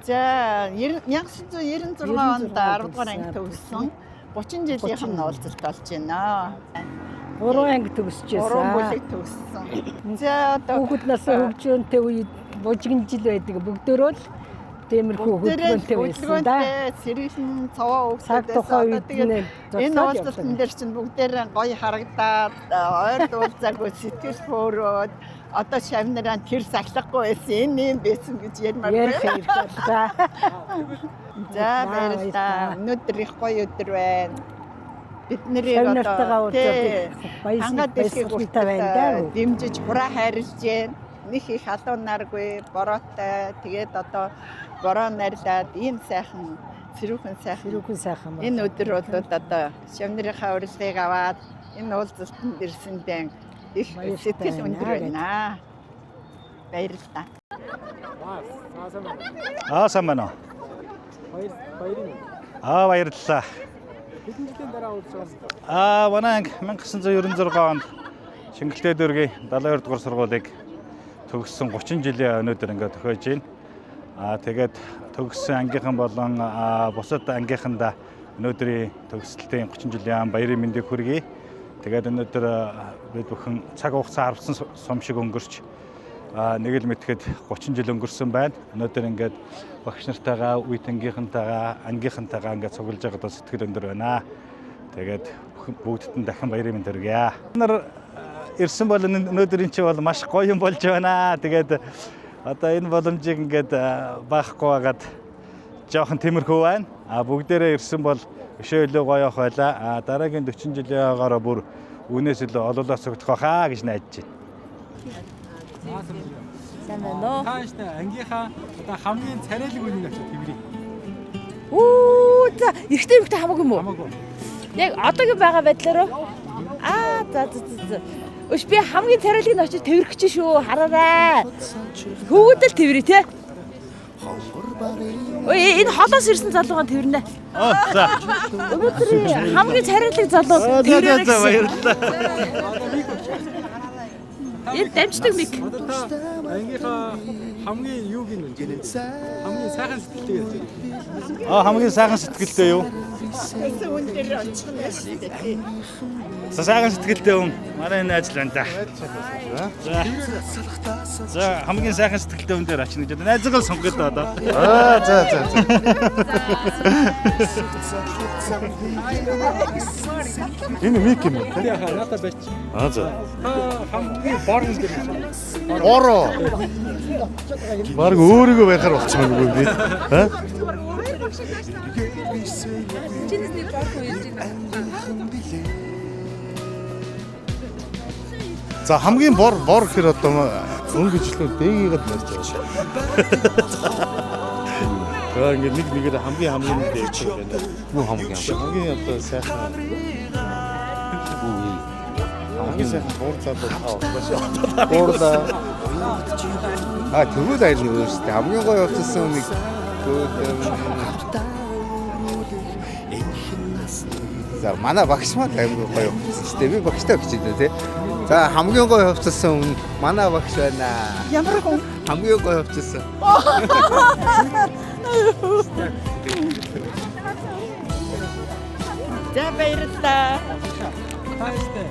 За, 1996 онд 10 дугаар анги төгссөн. 30 жилийнх нь уулзалт болж байна. 3 анги төгсөж 3 бүлэг байсан. төгссөн. За, одоо Хүүхэд насаа хөгжөөнтэй үед бужигн жил байдаг. Бүгдөө л тиймэрхүү бүгдээрээ хөдөлгөөнтэй байсан да. хөдөлгөөнтэй сэргэлэн цовоо Цаг хүүхдүүдээс тухай одоо үед тэгээд нь энэ зогсоод уулзалтан явсан. дээр чинь бүгдээрээ гоё харагдаад, ойр дуулзаагүй, сэтгэл хөөрөөд, одоо шавнараа тэр сахилахгүй байсан, энэ юм байсан гэж ярмаар Ярих байна. хэрэг боллоо. За, баярлалаа. Баярлалаа. Өнөөдөр их гоё өдөр байна. Бид нарыг Шавь одоо нартайгаа уулзаад тий, баясан хангаа дэлхийг баясгалтай байна да. хүртэл дэмжиж хураа хайрлаж байна. Них их халуун наргүй, бороотой. Тэгээд одоо бороо нарилаад ийм сайхан, сэрүүхэн сайхан Сэрүүхэн сайхан байна. энэ өдөр бол одоо шавь нарынхаа урилгыг аваад энэ уулзалтанд ирсэндээ их Баяртай сэтгэл байна өндөр гэдэг. байна. Баярлалаа. Аа, сайн байна уу? Баяр баярын Аа, баярлалаа. хэдэн жилийн дараа уулзж байгаа юм. Аа, манай анги 1996 онд Шингэлтэй дүүргийн 72 дугаар сургуулийг төгссөн 30 жилийн өнөөдөр ингээд тохиож байна. Тэгээд төгссөн ангийнхан болон бусад ангийнхандаа өнөөдрийн төгсөлтийн 30 жилийн баярын мэндийг хүргэе. Тэгээд өнөөдөр бид бүхэн цаг хугацаа харвасан сум шиг өнгөрч нэг л мэтгэд 30 жил өнгөрсөн байна. Өнөөдөр ингээд багш нартайгаа, үеийнхэнтэйгээ, ангийнхантайгаа ингээд цуглаж байгаад бол сэтгэл өндөр байна. Тэгээд бүгдд нь дахин баярын мэнд хүргье. Нар ирсэн бол өнөөдрийн чи бол маш гоё юм болж байна. Тэгээд одоо энэ боломжийг ингээд баахгүй байгаад жоохон тиймэрхүү байна. А бүгдээрээ ирсэн бол өшөө илүү гоё явах байлаа. А дараагийн 40 жилийн хоороо бүр үүнээс илүү олоолаа цугдах байхаа гэж найдаж байна. Сайн байна уу? Та штэ ангийнхаа одоо хамгийн царайлаг үнийг очиж тэврий. Үу за эрэгтэй эмэгтэй хамаагүй юм уу? Хамаагүй. Яг одоогийн байгаа байдлаар уу? Аа за за за за. Өш би хамгийн царайлаг нь очиж тэврэх гэж шүү. Хараарай. Хүүгүүдэл тэврий те. Ой энэ холоос ирсэн залуугаан тэврэнэ. Оо за. Өнөөдрийн хамгийн царайлаг залуу тэврээрэй За гэсэн. баярлалаа. Энэ дамждаг мик. Одоо та ангийнхаа хамгийн юуг нь вэ? Хамгийн сайхан сэтгэлтэй гэж байна. Аа хамгийн сайхан сэтгэлтэй юу? Тэсэн үн дээр очих нь шүү дээ. За сайхан сэтгэлтэй хүн манай энэ ажил байна да. За. За хамгийн сайхан сэтгэлтэй хүн дээр очно гэж одоо найзгаа л сонгоё доо одоо. Аа за за за. Энэ мик юм уу те? Тэ яхаа надад байж. Аа за. Та хамгийн бор хүн дээр очиж. Бороо. Бараг өөрийгөө барихаар болчихсон юм би. Аа? За хамгийн бор бор гэхэр одоо өнгөжлөө дээгээд барьж байгаа шүү. Тэгээ ингээд нэг нэгээр хамгийн хамгийн дээд байна. Юу хамгийн Хамгийн одоо сайхан хамгийн сайхан бор залуу та байна шүү. Буурлаа. А тэгвэл айл нэг өөр шүү дээ. Хамгийн гоё явуулсан үнийг тэгвэл За манай багш маань хамгийн гоё хувцсан шүү дээ. Би багштай хичээлээ тий. За хамгийн гоё хувцсан хүн манай багш байна. Ямар хүн Хамгийн гоё хувцсан. За баярлалаа. Та штэ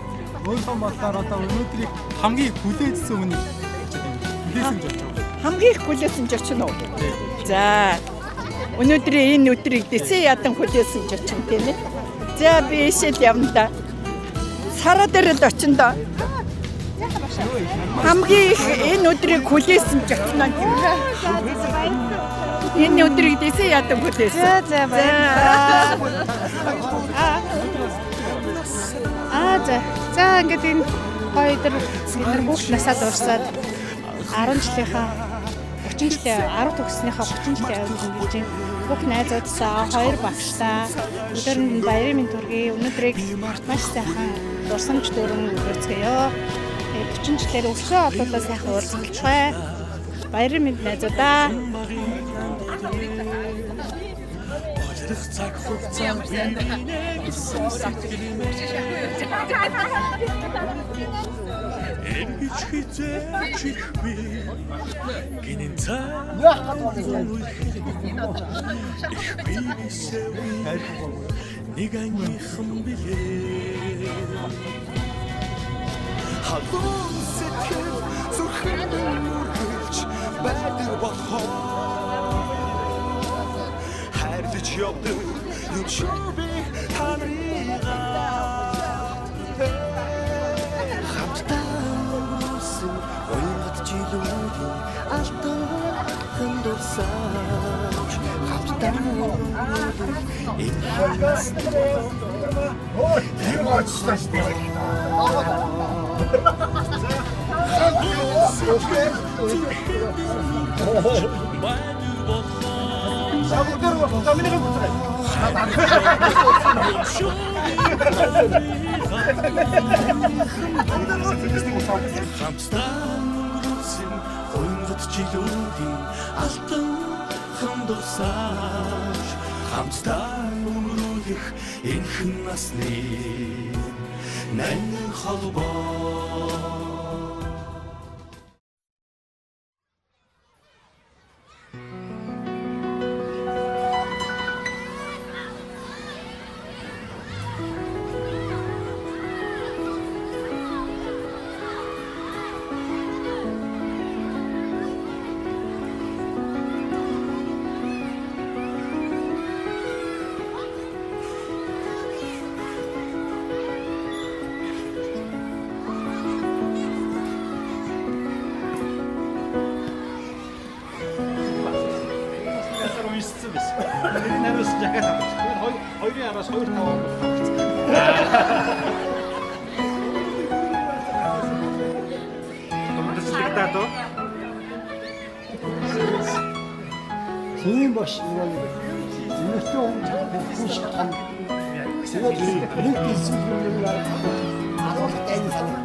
өөрийнхөө бодлоор одоо өнөөдрийг хамгийн хүлээжсэн үнийг очиж тэврий. Хүлээсэн гэж бодож байгаа. Хамгийн их хүлээсэн жочин уу? За. Өнөөдрийн энэ өдрийг дэсээ ядан хүлээсэн жочин тийм ээ. За би ишэл явна да. Сараа дээр л очин доо. Хамгийн их энэ өдрийг хүлээсэн жочин аа тийм ээ. Энэ өдрийг дэсээ ядан хүлээсэн. За за баярлалаа. Аа за. За ингээд энэ гоё өдөр бид нар хүүхд насаа дурсаад 10 жилийнхаа 30 жилийн 10 төгссөнийхөө 30 жилийн авид хөнгөлж байна. Бүх найзуудсаа, хоёр багшдаа өдөр нь баярын мэнд хүргэе. Өнөөдрийг маш сайхан дурсамж дүүрэн өнгөрөөцгөөе. Тэгээд 40 жилээр өсөө олоолаа сайхан уулзалцгаая. Баярын мэнд найзуудаа. Халуун сэтгэл зүрхэнд үргэлж байдаг болохоор хайрлаж явдаг юм шүү би та нарыгаа хамтдаа өнгөрсөн уянгат жилүүдийн алтан хандурсаач хамтдаа өнгөрөх энэ Хамтдаа өнгөрүүлсэн уянгат жилүүдийн алтан хандурсаач хамтдаа өнгөрүүлэх энхэн насны нанин холбоо. байсан. Тэр хариулсан жахаад авчих. Тэгээд хоёрын араас 2 5 авчихсан. Дундчлагдаад уу? Тийм баш эмэгтэй хүн хүн шиг том. Тэгээд нэг эсвэл нэг агуулгад айн санаа.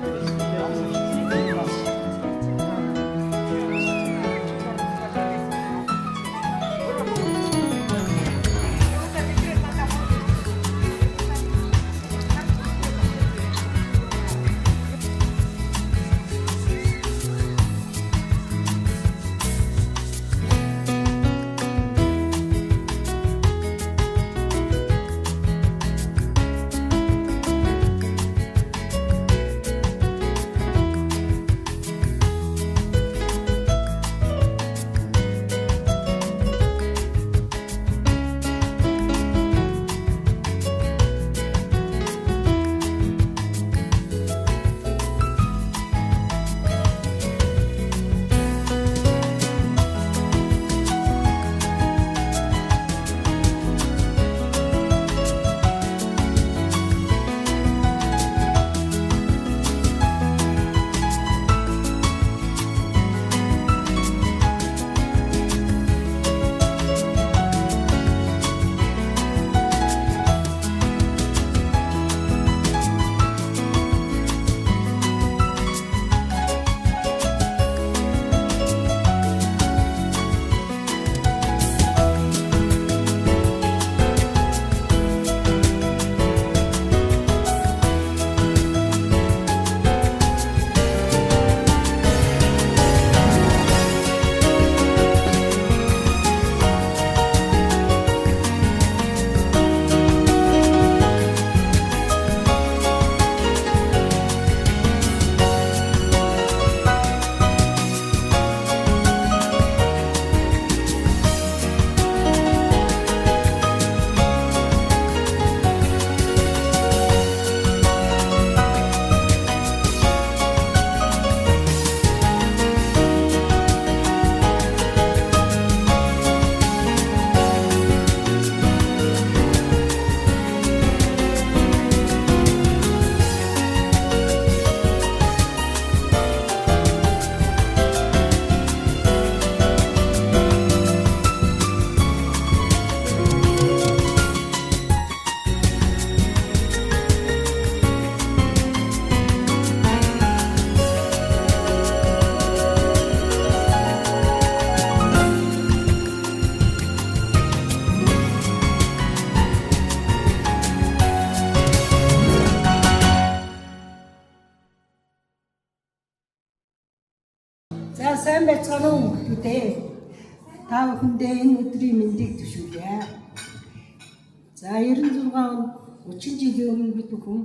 За, сайн байцгаана уу, хүмүүстээ. Та бүхэндээ энэ өдрийн мэндийг түшүүлье. За, 96 он 30 жилийн өмнө бид бүхэн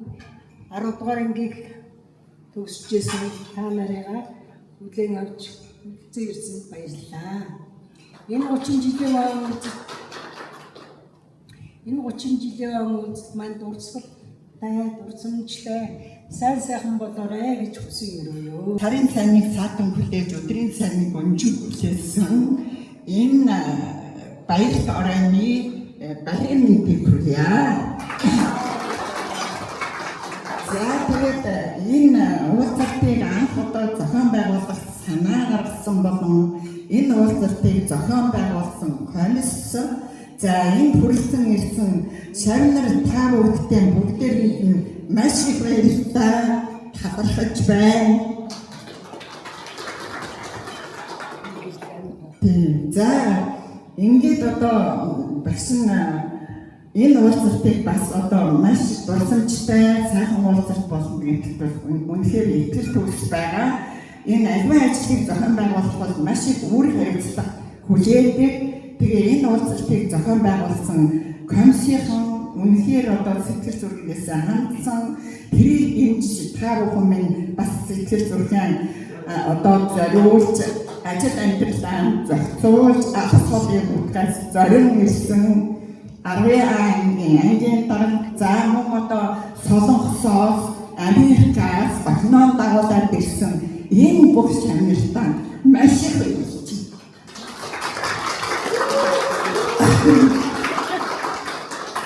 10 дугаар ангийг төгсөжсэн та нарыгаа хүлээн авч хүрэлцэн ирсэнд баярлалаа. Энэ 30 жилийн уулзалт маань дурсгалтай, дурсамжтай, сайн сайхан болоорой гэж хүсэн ерөөе. Сарын сайныг саатан хүлээж, өдрийн сайныг өнжин хүлээсэн энэ баярт оройны баярын мэндийг хүргье. За, тэгээд энэ уулзалтыг анх удаа зохион байгуулах санаа гаргасан болон энэ уулзалтыг зохион байгуулсан комисс, за, энд хүрэлцэн ирсэн шавь нар та бүгдтэй бүгдээрэнд нь маш их баярлалаа, талархаж байна. Тийм. За, ингээд одоо багш нь энэ уулзалтыг бас одоо маш дурсамжтай, сайхан уулзалт болно гэдэгт бол үнэхээр итгэл төгс байгаа. Энэ аливаа ажлыг зохион байгуулах бол маш их үүрэг хариуцлага хүлээдэг. Тэгээ энэ уулзалтыг зохион байгуулсан комиссийнхан үнэхээр одоо сэтгэл зүрхнээс хандсан, тэрийг дэмжиж та бүхэн минь бас сэтгэл зүрхэн одоо зориулж, ажил амьдралаа зохицуулж, алс холын бүтгэс зорин ирсэн 10 ангийн ангийн дарга, за, мөн одоо Солонгосоос, Америкаас охиноо дагуулад ирсэн энэ бүх шавь нартаа маш их баярлалаа. За,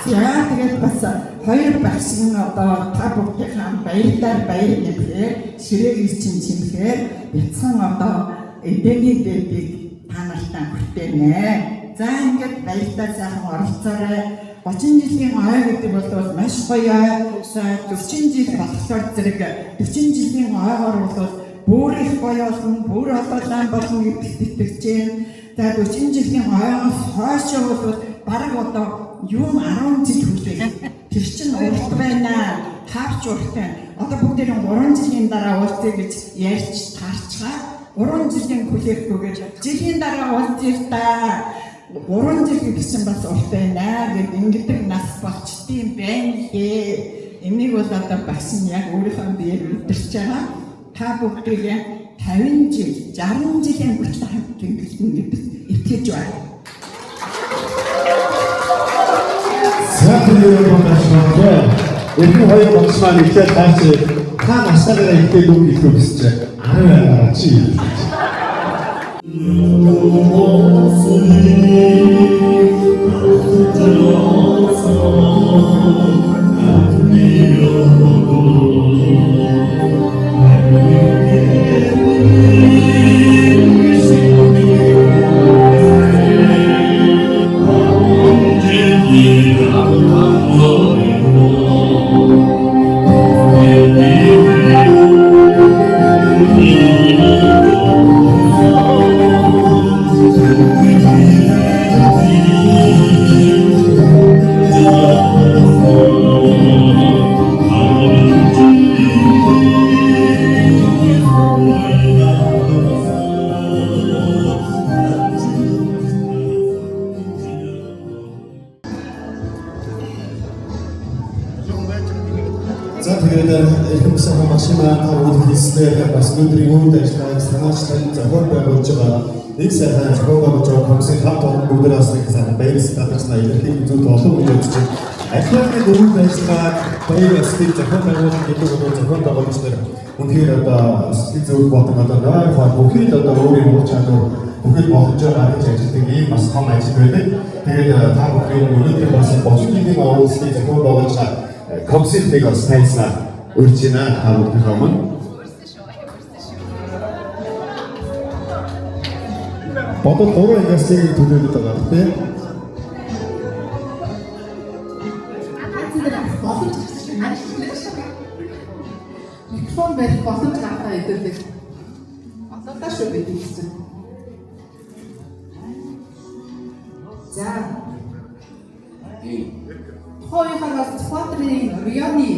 тэгээд бас хоёр багш нь одоо та бүгдийнхээ баярлаар баяр нэмэхээр, ширээг чинь чимхээр бяцхан одоо эдэний дэбийг та нартай хүртээнэ. За, ингээд баярлалаа, сайхан оролцоорой. 30 жилийн ой гэдэг бол маш гоё ой. 40 жил болохоор зэрэг 40 жилийн ойгоор бол бүр их гоё болно, бүр олоолаа болно гэдэгт итгэж байна. За, 40 жилийн ойгоос хойш бол бараг одоо юм 10 жил хүлээх. Тэр чинь урт байна. Таавч урт байна. Одоо бүгдээрээ 3 жилийн дараа уулзъя гэж ярьж таарчгаа 3 жилийн хүлээхгүйгээр жилийн дараа уулзъя та. 3 жил гэдэг чинь бас урт байна гэд ингэдэг нас болчдсон байна лээ. Энийг бол одоо багш нь яг өөрийнхөө биеэр мэдэрч байгаа. Та бүгдийг 50 жил, 60 жилийн хүртэл хамт тэмдэглэнэ гэдэгт итгэж байна. Сайн юм байна. Эрхэн хоёр багш маань ихтэй таач та настайгаа ихтэй үг хэлэх гэсэн чинь 10 чи. За, тэгээд эрхэм сайхан багшийн маань та бүхэнд хэлснээр бас өнөөдрийн үйл ажиллагааг санаачлан зохион байгуулж байгаа нэг сайхан зохион байгуулж байгаа комиссийн хамт олон бүгдээ бас нэг сайхан баяр талархснаа илэрхийлэх зүйт олон гэж бодож байна. Ахлахын үйл ажиллагааг баяр ёслолыг зохион байгуулах гэдэг нь зохион байгуулагч нар үнэхээр одоо сэтгэл зүйн болон одоо нойр хол бүхий л одоо өөрийн ур чадвар бүхий л боломжоор гаргаж ажилладаг ийм бас том ажил байдаг. Тэгээд та бүхний өнөөдөр бас 30 жилийн уулзлыг зохион байгуулж байгаа комиссийг бас тайлснаа урьж байна та бүхнийхээ өмнө. Бодол гурван ангиас нэг төлөөлөд байгаа тийм. Боломж микрофон барих боломж гаргахаа хэдүүлээ. Олоолаа шүү бид гэсэн. За. Тухайн үеийнхаа бол Сүхбаатарын районы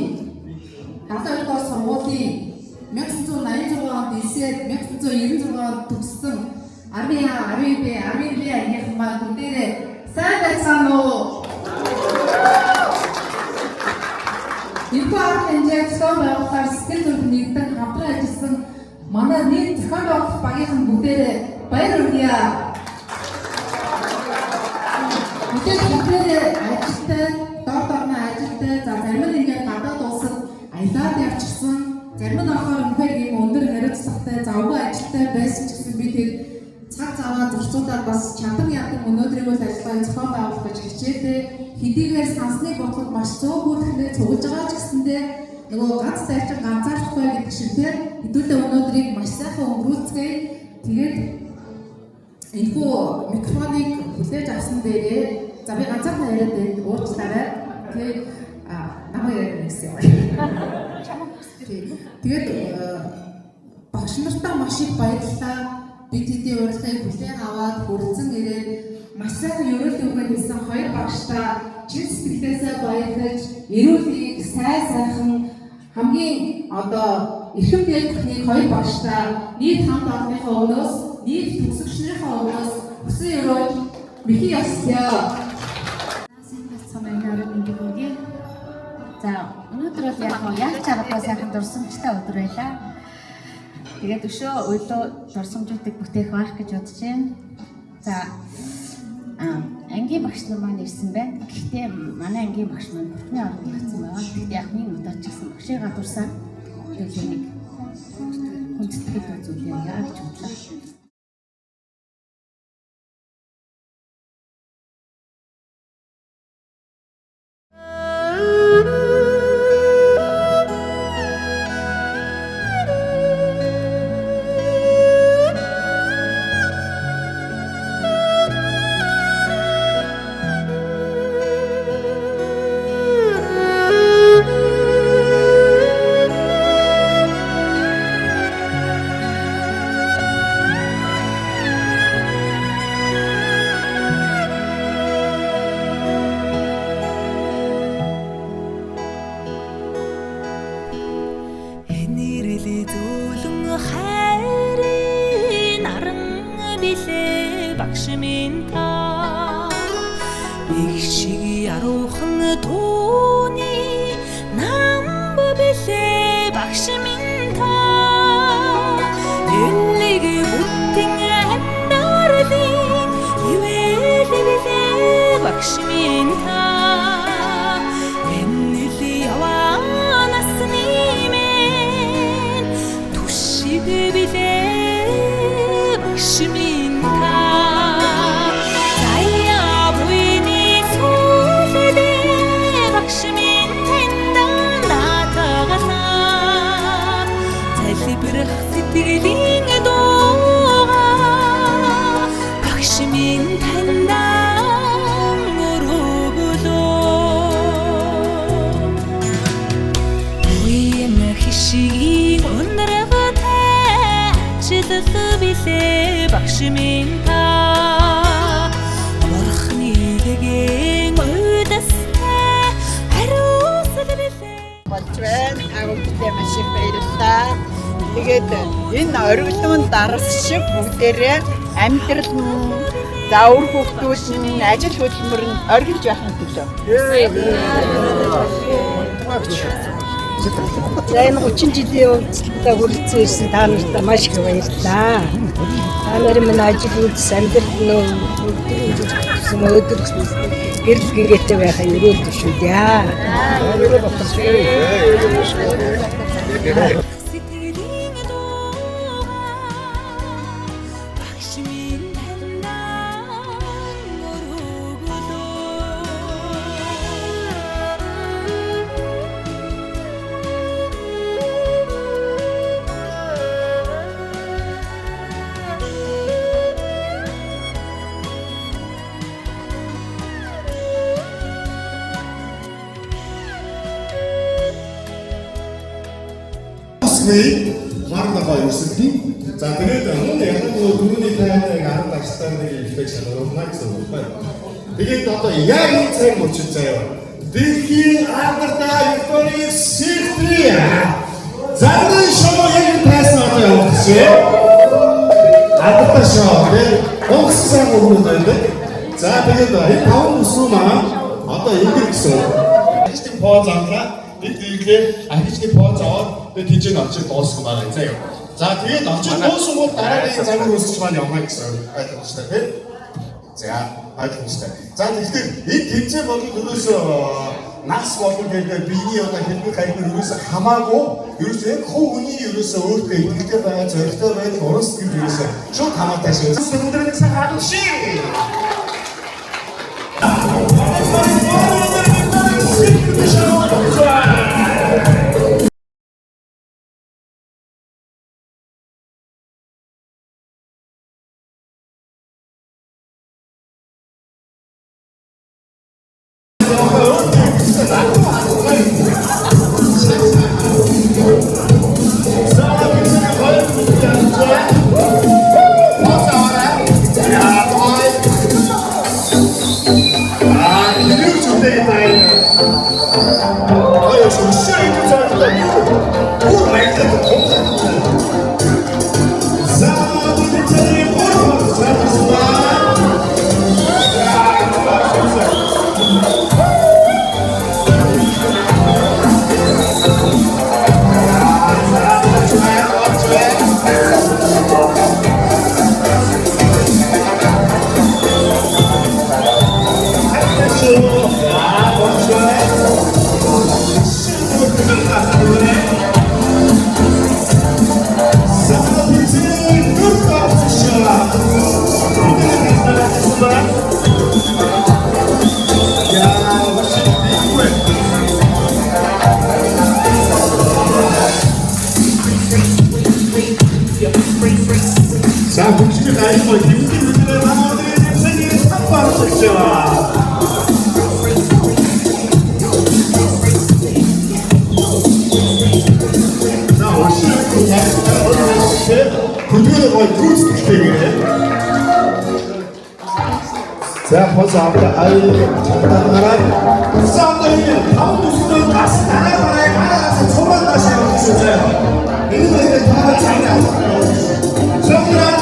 72 дугаар сургуулийн 1986 онд ирсээд 1996 онд төгссөн 10А, 10Б, 10Б ангийнхан маань бүгдээрээ сайн байцгаана уу? Энэхүү арга хэмжээг зохион байгуулахаар сэтгэл зүрх нэгдэн хамтран ажилласан манай нийт зохион байгуулах багийнхан бүгдээрээ баяр хүргье. Мэдээж бүгдээрээ ажилтай, дор дорноо ажилтай, за зарим нь ингээд гадаад улсад аялаад явчихсан, зарим нь болохоор үнэхээр ийм өндөр хариуцлагатай, завгүй ажилтай байсан ч гэсэн би тэр цаг заваа зарцуулаад бас чадан ядан өнөөдрийг үйл ажиллагааг зохион байгуулах гэж хичээлээ. Хэдийгээр сансныг бодоход маш цөөн хүүхнээ цуглаж байгаа ч гэсэндээ нөгөө ганц дайчин ганцаардахгүй гэдэг шиг те хэдүүлээ өнөөдрийг маш сайхан өнгөрүүлцгээе. Тэгээд энэхүү микрофоныг хүлээж авсан дээрээ за би ганцаархан яриад байна. Уучлаарай. Тэгээд намайг яриад гэсэн юм. Тэгээд багш нартаа маш их баярлалаа. Бид тэдний урилгыг хүлээн аваад хүрэлцэн ирээд маш сайхан ерөөллийн үгээр хэлсэн хоёр багштай чин сэтгэлээсээ баярлаж, эрүүлгийг сайн сайхан хамгийн одоо эрхэм дээд бүхнийг хоёр багштай нийт хамт олонныхоо өмнөөс, нийт төгсөгч нарынхаа өмнөөс хүсэн ерөөл мэхий ёслоё. Сайн байцгаана уу, оройн мэндийг хүргэе. За, өнөөдөр бол яг нь яаж чаргагүй сайхан дурсамжтай өдөр байлаа. Тэгээд өшөө өглөө дурсамжуудыг бүтээх байх гэж бодож байна. За, ангийн багш нар маань ирсэн байна. Гэхдээ манай ангийн багш маань бурхны оронд явсан байгаа. Тэгэхдээ яг нэг удаа ч гэсэн багшийн гадуурсаа төлөө нэг хүндэтгэл үзүүлье яа гэж бодлоо. Их шиг яруухан түүний нам билээ багш минь та. Эннийг бүтэн амьдралын ивэл билээ багш минь та. Энэл яваа насны минь түшиг билээ багш минь та. Заяа буйны сүлдээ багш минь танд наатагалаа. Залбирах сэтгэлийн дууга багш минь танд өргөлөө. Үеийн хишгийн ундрагтай ажилт билээ багш минь та. Бурхны нэгэн уйдастай хариуцал билээ. Болж байна. Та бүхэндээ маш их баярлалаа. Тэгээд энэ оргилуун дарс шиг бүгдээрээ амьдрал нь, за үр хүүхдүүд нь, ажил хөдөлмөр нь оргилж байхын төлөө. За, энэ 30 жилийн уулзалтаа хүрэлцэн ирсэн та нартай маш их баярлалаа. Та нарын минь ажил үйлс амьдрал нөө бүгд өдөр гэрэл гэрээтэй байхын ерөөл тушүүлье. Сэтгэлийн дууга багш минь танд өргөлөө. Бүсгүй хар нохой өрсөлдөе. За, тэгээд мөн ялангуяа түрүүний тайныг 10 ажилтаа нэг эффект шалгаруулна гэсэн үг байна. Тэгээд одоо яг энэ цаг мөчид заяа. Дэлхийн алдартай Викторийн Сиртри загварын шоу яг энэ тайсан одоо явагдчихэ. Алдартай шоу, тэгээд онгоцон сайн хүмүүс байдаг. За, тэгээд энэ таван бүсгүй маань одоо ингэр гэсэн үг. Ахичны поз авлаа. Нэг тэглээ ахичны поз аваад тэгээд тийч нь очиж дуусгах байгаа заяа. За, тэгээд очиж дуусгал дараагийн загвар үүсгэж маань явна гэсэн ойлгомжтой, тийм. За, ойлгомжтой. За, тэгэхээр энэ тэмцээн болон ерөөсөө нас болон тэгээд биений одоо хэлбэр хаягнар ерөөсөө хамаагүй, ерөөсөө яг хувь хүний ерөөсөө өөртөө итгэлтэй байгаа, зоригтой байдал, уран сэтгэл ерөөсөө шууд хамаатай шүү. Өндөр нэг сайн харуулшээ. За, бүгдээ аягүй тэмдэг үдээр манай өдрийн тэмцээний самбар өгч. За, өшөө хөдөлгөөн гой гүйцэтгэлтэйгээрээ. За, хос авда ай чатаараа. За, одоо энэ таван бүсгүй гас дараа дараа араас цуврал даш явах гэсэн заяа. Энэ хоёр таараа цайнаа. Сонгороо.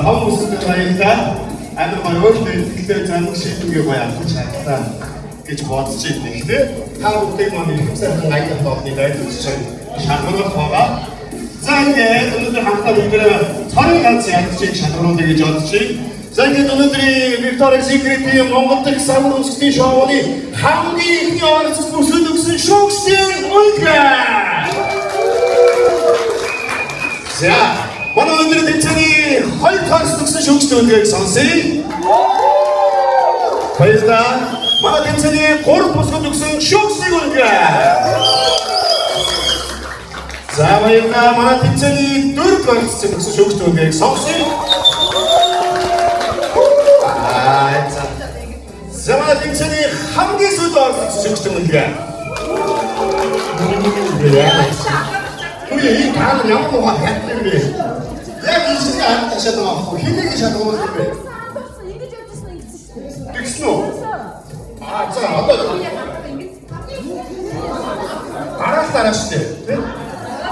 таван бүсгүйтэй баярлалаа. Амар гоё өөртөө ихтэй замг шийдвэрээ гоё авч чадлаа гэж бодож байна. Гэхдээ та бүхнийг маань их сайхан аялал тоохны дайдагч шалгаруулах байгаа. За ингээд өнөөдөр хамтдаа бүгдээ цорын ганц ядчийг шалгаруулъя гэж бодож байна. За ингээд өнөөдрийн Victoria's Secret-ийн Монгол дахь самар өмсгчдийн шоуны хамгийн ихний оролцогч бүсгүйд өгсөн шүүгчдийн үнэхээр. За, манай өнөөдрийн тэмцээний хоёр тооцогдсон өгсөн шүүгчдийн үнэхээр сонсъё. Баярлалаа. Манай тэмцээний гурав бүсгүйд өгсөн шүүгчдийн үнэхээр. За, баярлалаа. Манай тэмцээний дөрөв оролцогч өгсөн шүүгчдийн үнэхээр сонсъё. Аа, за. За, манай тэмцээний хамгийн сүүлд оролцогч шүүгчдийн үнэхээр. Үгүй энэ та нар ямар муухай хятад юм бэ? Яг энэ шиг ард ташаад байгаа байхгүй хэнийг шалгуулах юм бэ? Ингэж явжсэн ингэсэн шүү дээ. Тэгсэн үү? Аа за одоо дараа л дараа шүү дээ. Тэ?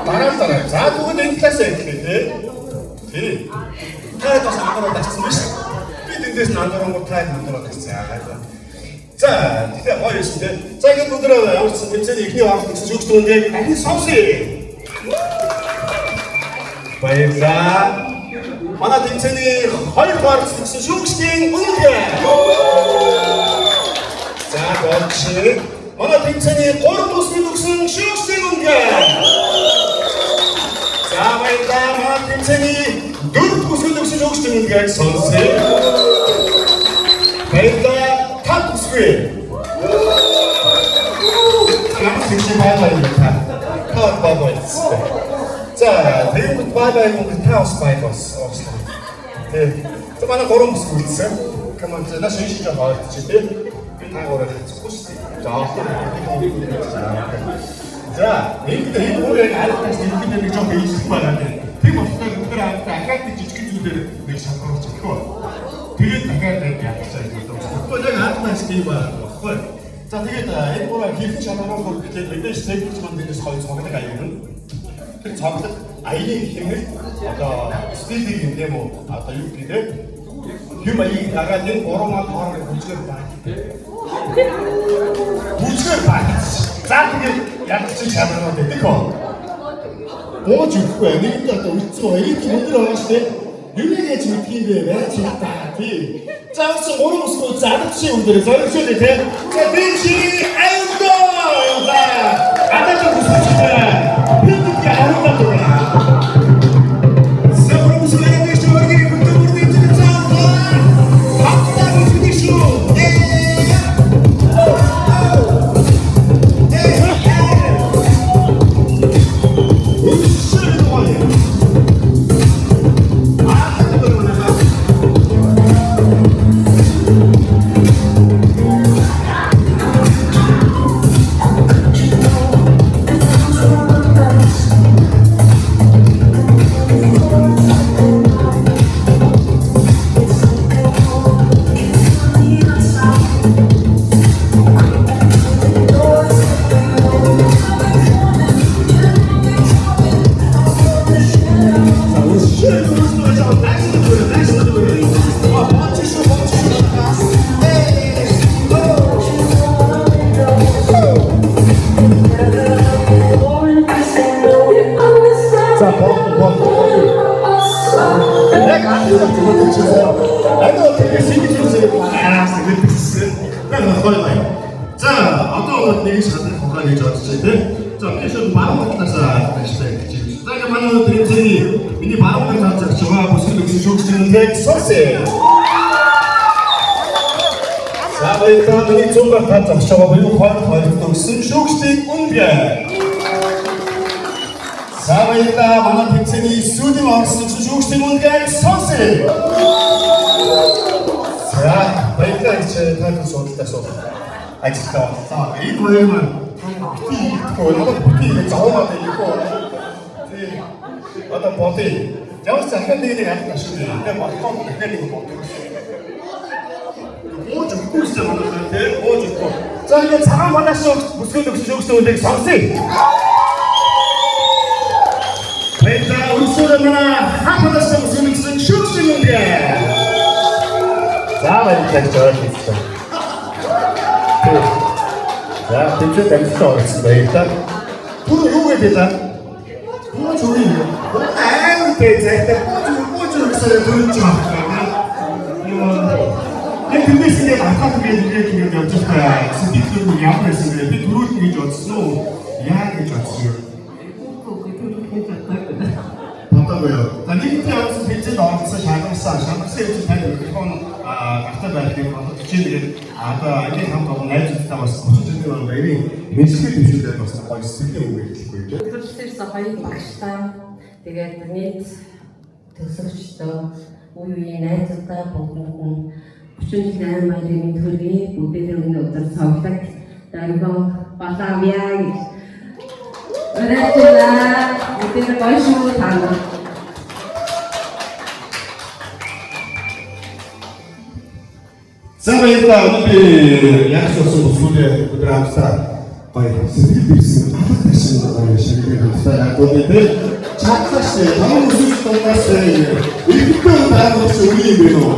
Дараа л дараа. За тэгвэл энэ талаас эхлэе тэ. Тий. Та бас анхаарал татсан биш. Би тэндээс нь анхаарангуй та анхаарал татсан яагаад. За тэгтээ гоё юм шүү дээ. За ингээд бүгдээ ямар ч тэмцээний эхний оролт гэсэн шүүгч дүнгээ дахин сонсъё. Баярлалаа. Манай тэмцээний хоёр дугаар гэсэн шүүгчдийн үнэхээр. За болж. Манай тэмцээний гурав бүсгүй өгсөн шүүгчдийн үнэхээр. За баярлалаа. Манай тэмцээний дөрөв бүсгүй өгсөн шүүгчдийн үнэхээр сонсъё. Баярлалаа. Тав бүсгүй. Ямар тэгж бай бай юм та. Та бай бай. За, тэгэнгүүт бай бай юм та бас бай бас уучлаа. Тэ. За манай гурван бүсгүй үлдсэн. Come on, за наш шинж жоо ойртчих тий. Би та гурыг хацахгүй шүү дээ. За, за, ингээд энэ гурыг яг ард таш ингээд нэг жоох ийшэх байгаа тий. Тийм болохоор бүгд хамтдаа дахиад нэг жижиг зүйлээр нэг шалгаруулж өгөх үү. Тэгээд дахиад яг ядчихаа гэж бодсон. Тэгэхгүй яг ард таш тийм байгаа байхгүй. За тэгээд энэ гурыг хэрхэн шалгаруулах вэ гэхээр мэдээж техник маань дээрээс хоёр цоглог аяарна. Тэр цоглог аяны хэмнэл одоо стилийг юм тийм үү? Одоо юу гэдэг те? Хэм аяыг дагаад энэ гурван мал хооронд бүжгээр баа. Бүжгээр баа. За тэгээд ядчих шалгараад байдаг хөө. Бууж өгөхгүй нэгэнд одоо үлдсэн хоёр өндөр байгаа шүү дээ. Юу яаж мэдх юм бэ? Байж та тий. За үсэн гурван өсгөө задагчийн өндөр зоригшуулъя те. За би чи аюндоо яваа. Гадаад бүсгүйч бид бүхний хариулаад байна. За бол. Яг анхаарал төвлөрч байна. Аюу тэгээс ингэж үзээ. Аа сэтгэлдсэн. Яг гоё гоё. За одоо бол нэг шалгах ухаан гэж бодож байна тий. За би шууд баруун талаас ажиллая гэж байна. За ингээ манай өнөөдөр тэмцээний миний баруун талаас зогсож байгаа бүсгэл өгсөн шүүгчдийн үнэхээр сонсъё. За баярлалаа. Миний зүүн талд зогсож байгаа буюу хойд хоёрт өгсөн шүүгчдийн үнэхээр. За баярлалаа. Манай тэмцээний сүүлийн орсон шүүгчдийн үнэхээр сонсъё. За баярлалаа гэж тайлбар судалтай суух. Ажилтаа боллоо. Энэ хоёр маань бити идэхгүй надад бити ингэ зовоомаад идэхгүй. Тий. Одоо бодъё. Ямар ч захиал нэг нэг аль шүү дээ. Тэгээ болохгүй дахиад нэг бодох. Бууж өгөхгүй шүү дээ манай тий. Бууж өгөхгүй. За ингээд цагаан манаас бүсгүйд өгсөн шүүгчдийн үнэхээр сонсъё. Баярлалаа. Өрсөлдөөн манай хаа манаас бүсгүйд өгсөн шүүгчдийн Бүүжүнгээ. За баярлалаа гэж ойлголцсон. За тэмцээнд амжилттай оролцсон баярлалаа. Түр юу гэдэг вэ? Бүүж үгүй. Амар тэ зайтай бүүж бүүж гэсэн төрөж байгаа. Яг тэрнээс ингээд атгах ингээд ингээд ингээд явж байгаа. Сэтгэл нь ямар байсан бэ? Би төрүүлнэ гэж бодсон уу? Яа гэж бодсон юм? Бодоогүй юу. За нэгэнт явсан тэмцээнд оролцсон шалгарсан. Шалгарсан юм чинь танд микрофон гартай байхыг бодож хичээлгээд одоо ангийн хамт олон найзуудтай бас 30 жилийн баярын мэдлэгээ дэвшүүлээд бас гоё сэтгэлийн үг хэлэхгүй тийм. Төлөвлөсөн хоёр багштай тэгээд нийт төсөгчдөө үе үеийн найзуудаа бүгдэнд нь 30 жилийн айн баярын мэнд хүргэе. Бүгдээрээ өнөө өдөр цовлог дөрвөн балаавья гэж уриалж байна. Бүгдээрээ гоё шүү та нар. За баярлалаа. Өнөө би яг ч болсон бүсгүйдээ өдөр хамтдаа гоё сэтгэл дэвсэн алга ташин гоё ширхэг хамтдаа ядуу би чадлаа штэ. Таван өсөж дундаас ихэвчлэн даалгавч үгүй юм бэ нөө.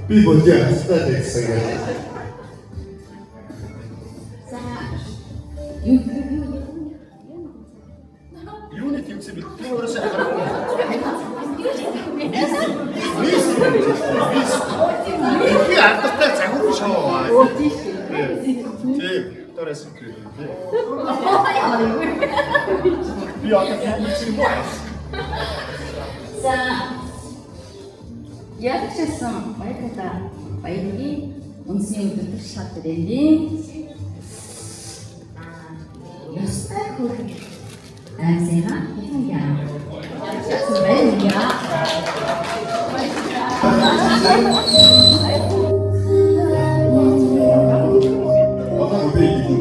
Би бодъё хастаа гэсэн юм. За юу юу юу Юуны тэмцээн бэ? Би өөрөөсөө харахгүй. Мис мис. Би алдартай загвар шоу. Тийм. Victoria's Secret. Би одоо тийм юм уу? За яг ч гэсэн баярлалаа. Баяргийн үнсний өдөр шат дэндийн ёстой хөрх айсэра яа. Баярлалаа. Одоо үгүй юм.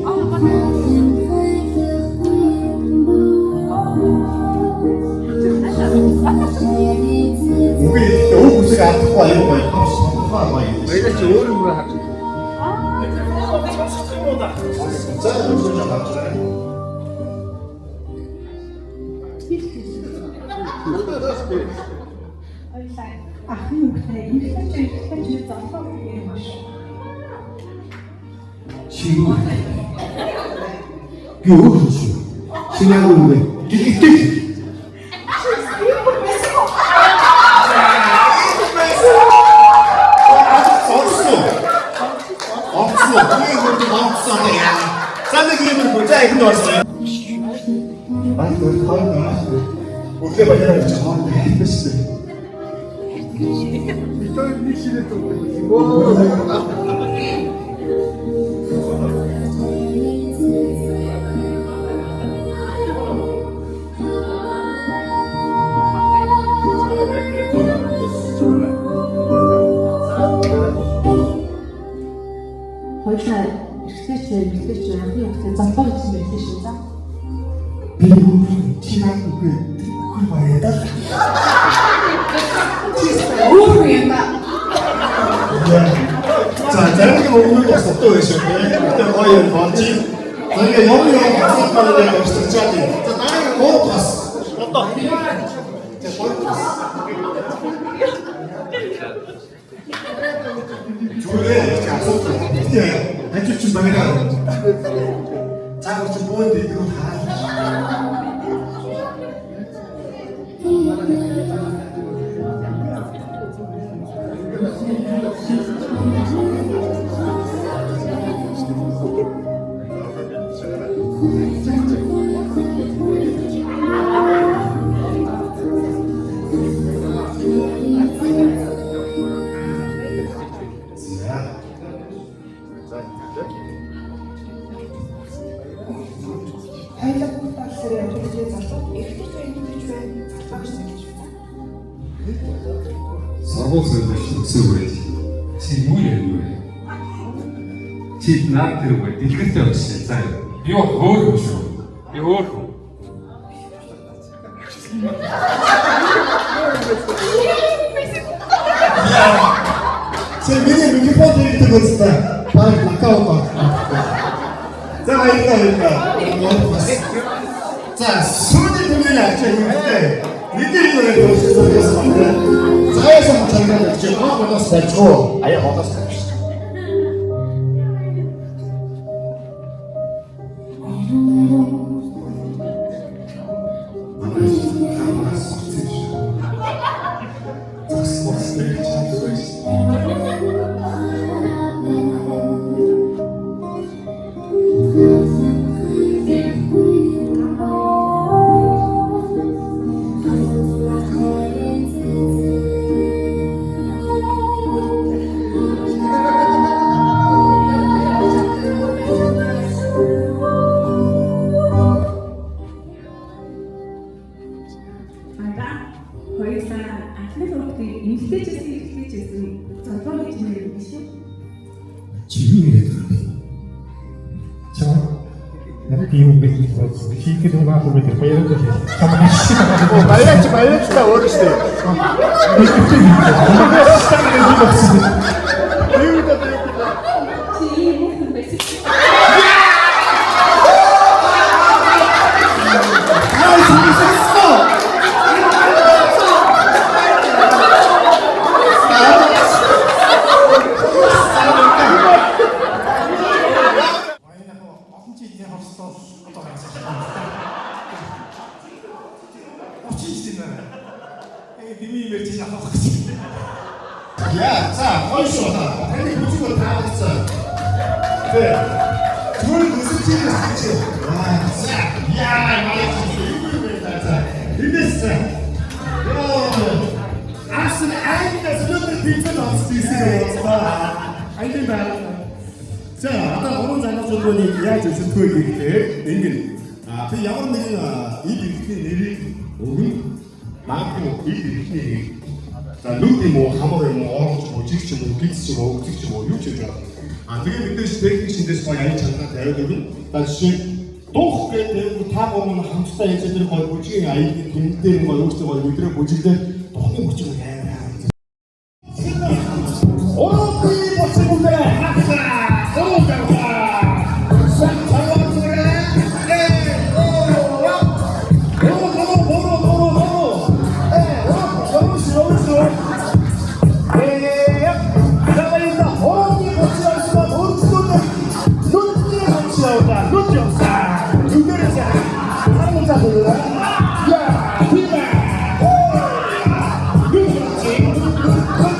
Үгүй өг үсэг алдахгүй аюу гоё. Сонирхоо гоё. Баярлалаа чи өөр юм харж. Сонсох юм уу да? За зөвхөн авч байгаа. Ахын хүүхдээ эргэлж эргэлж золгоо юм биш. Чи юу? Би өөр хүн шүү. Чи яг юу вэ? Гэлэгтэй. Онцлоо. Онцлоо. Би өөр онцлоо яа. За нэг юм хөө. За ихэнд орсон. Аа тэр хоёр наа. Өглөө баяраа гэж хоон хэлсэн. Би тэр нэг ширээ төгөө. Хоёулаа эргэлж эргэлж анхны хүүхдээ золбоо гэсэн байлээ шүү за. Би өөр чи яг үгүй. Үгүй баяа. Өөр юм да. За зарим нэг өмнө бас дутуу байсан тийм. Гэтэ гоё юм болж юм. За ингээ юм юм асуудал маань дурсаж чад юм. За дараагийн гурав бас. Одоо. За гурав бас. Зүгээр чи асуудал. Гэтэ хажуу чи баяраа. Цаагаар чи бөөнд идэх хаа. За. Хоёулаа бүгд болохоор эргэлж золгоо эргэлж эргэлж байна. Золгоо гэж хэлж байна. Сургууль зөвлөж өсөв байж. Чи юу яа юу вэ? Чи наад тэр үгүй дэлгэртэй өссөн. За юу. Би өөр хүн шүү. Би өөр хүн. Чи миний микрофон тэрэгдэг үзтээ. Баг нокаут авах. За баярлалаа баярлалаа. За сүүлийн түмний ачаа хэрэгтэй. Мэдээ юу вэ? За яасан чангаар чи гоо голоос барьжгүй. Аяа голоос барьж. Хоёулаа анхны хүүхдийг эмэгтэйчээс эрэгтэйчээс золбоо гэж нэр биш үү? Чи юу яриад байгаа юм бэ? 저 надад юм бэ гэж бодсон. Хийхэд юм аа гэдэг баяртай байна. Баярч баярч та өөрөө шүү дээ. Чи ийм хүүхэн байсан. Олон жилийн хувцас одоо гарсан. 30 жилийн дараа. Дими юм ярьж авах гэж. Яа, за, гоё шүү. Таны бүжиг бол таалагдсан. Тэ. Зүгээр өсөж ирсэн чи. Аа, за. Яа, манай чи юу юм бэ та за. Эндээс за. Йоо. Асан аймнаас өнөөдөр пиццад олсон юм. Айлын байна. За, одоо гурван залуучуудыг яаж өсөлтгүй гэхээр ингэн. А би ямар нэгэн ид эрхтний нэрийг өгнө. Магадгүй ид эрхтний нэрийг. За, нүд юм уу, хамар юм уу, оруулж юм уу, жиг ч юм уу, гиз ч юм уу, өгдөг ч юм уу, юу ч юм байна. А тэгээ мэдээж техник шиндээс гоё аян чанараа тавиад өгнө. За, жишээ дух гэдэг та гурван нь хамтдаа яаж тэр гоё бүжгийн аяны тэмдэг дээр гоё өөрсдөө гоё өдрөө бүжиглээ духны бүжиг амар харагдаж. Урууны боцсон бүгдээ хахаа. Уруу гаргаа. Сан цаваа э оо. Уруу уруу уруу уруу уруу. Э уруу уруу уруу. Э завайда урууны боцсон өргөдөө нүдний боцсон да нүд явсан. Нүдээрээ харан цаа. Я хима. Нүд явсан.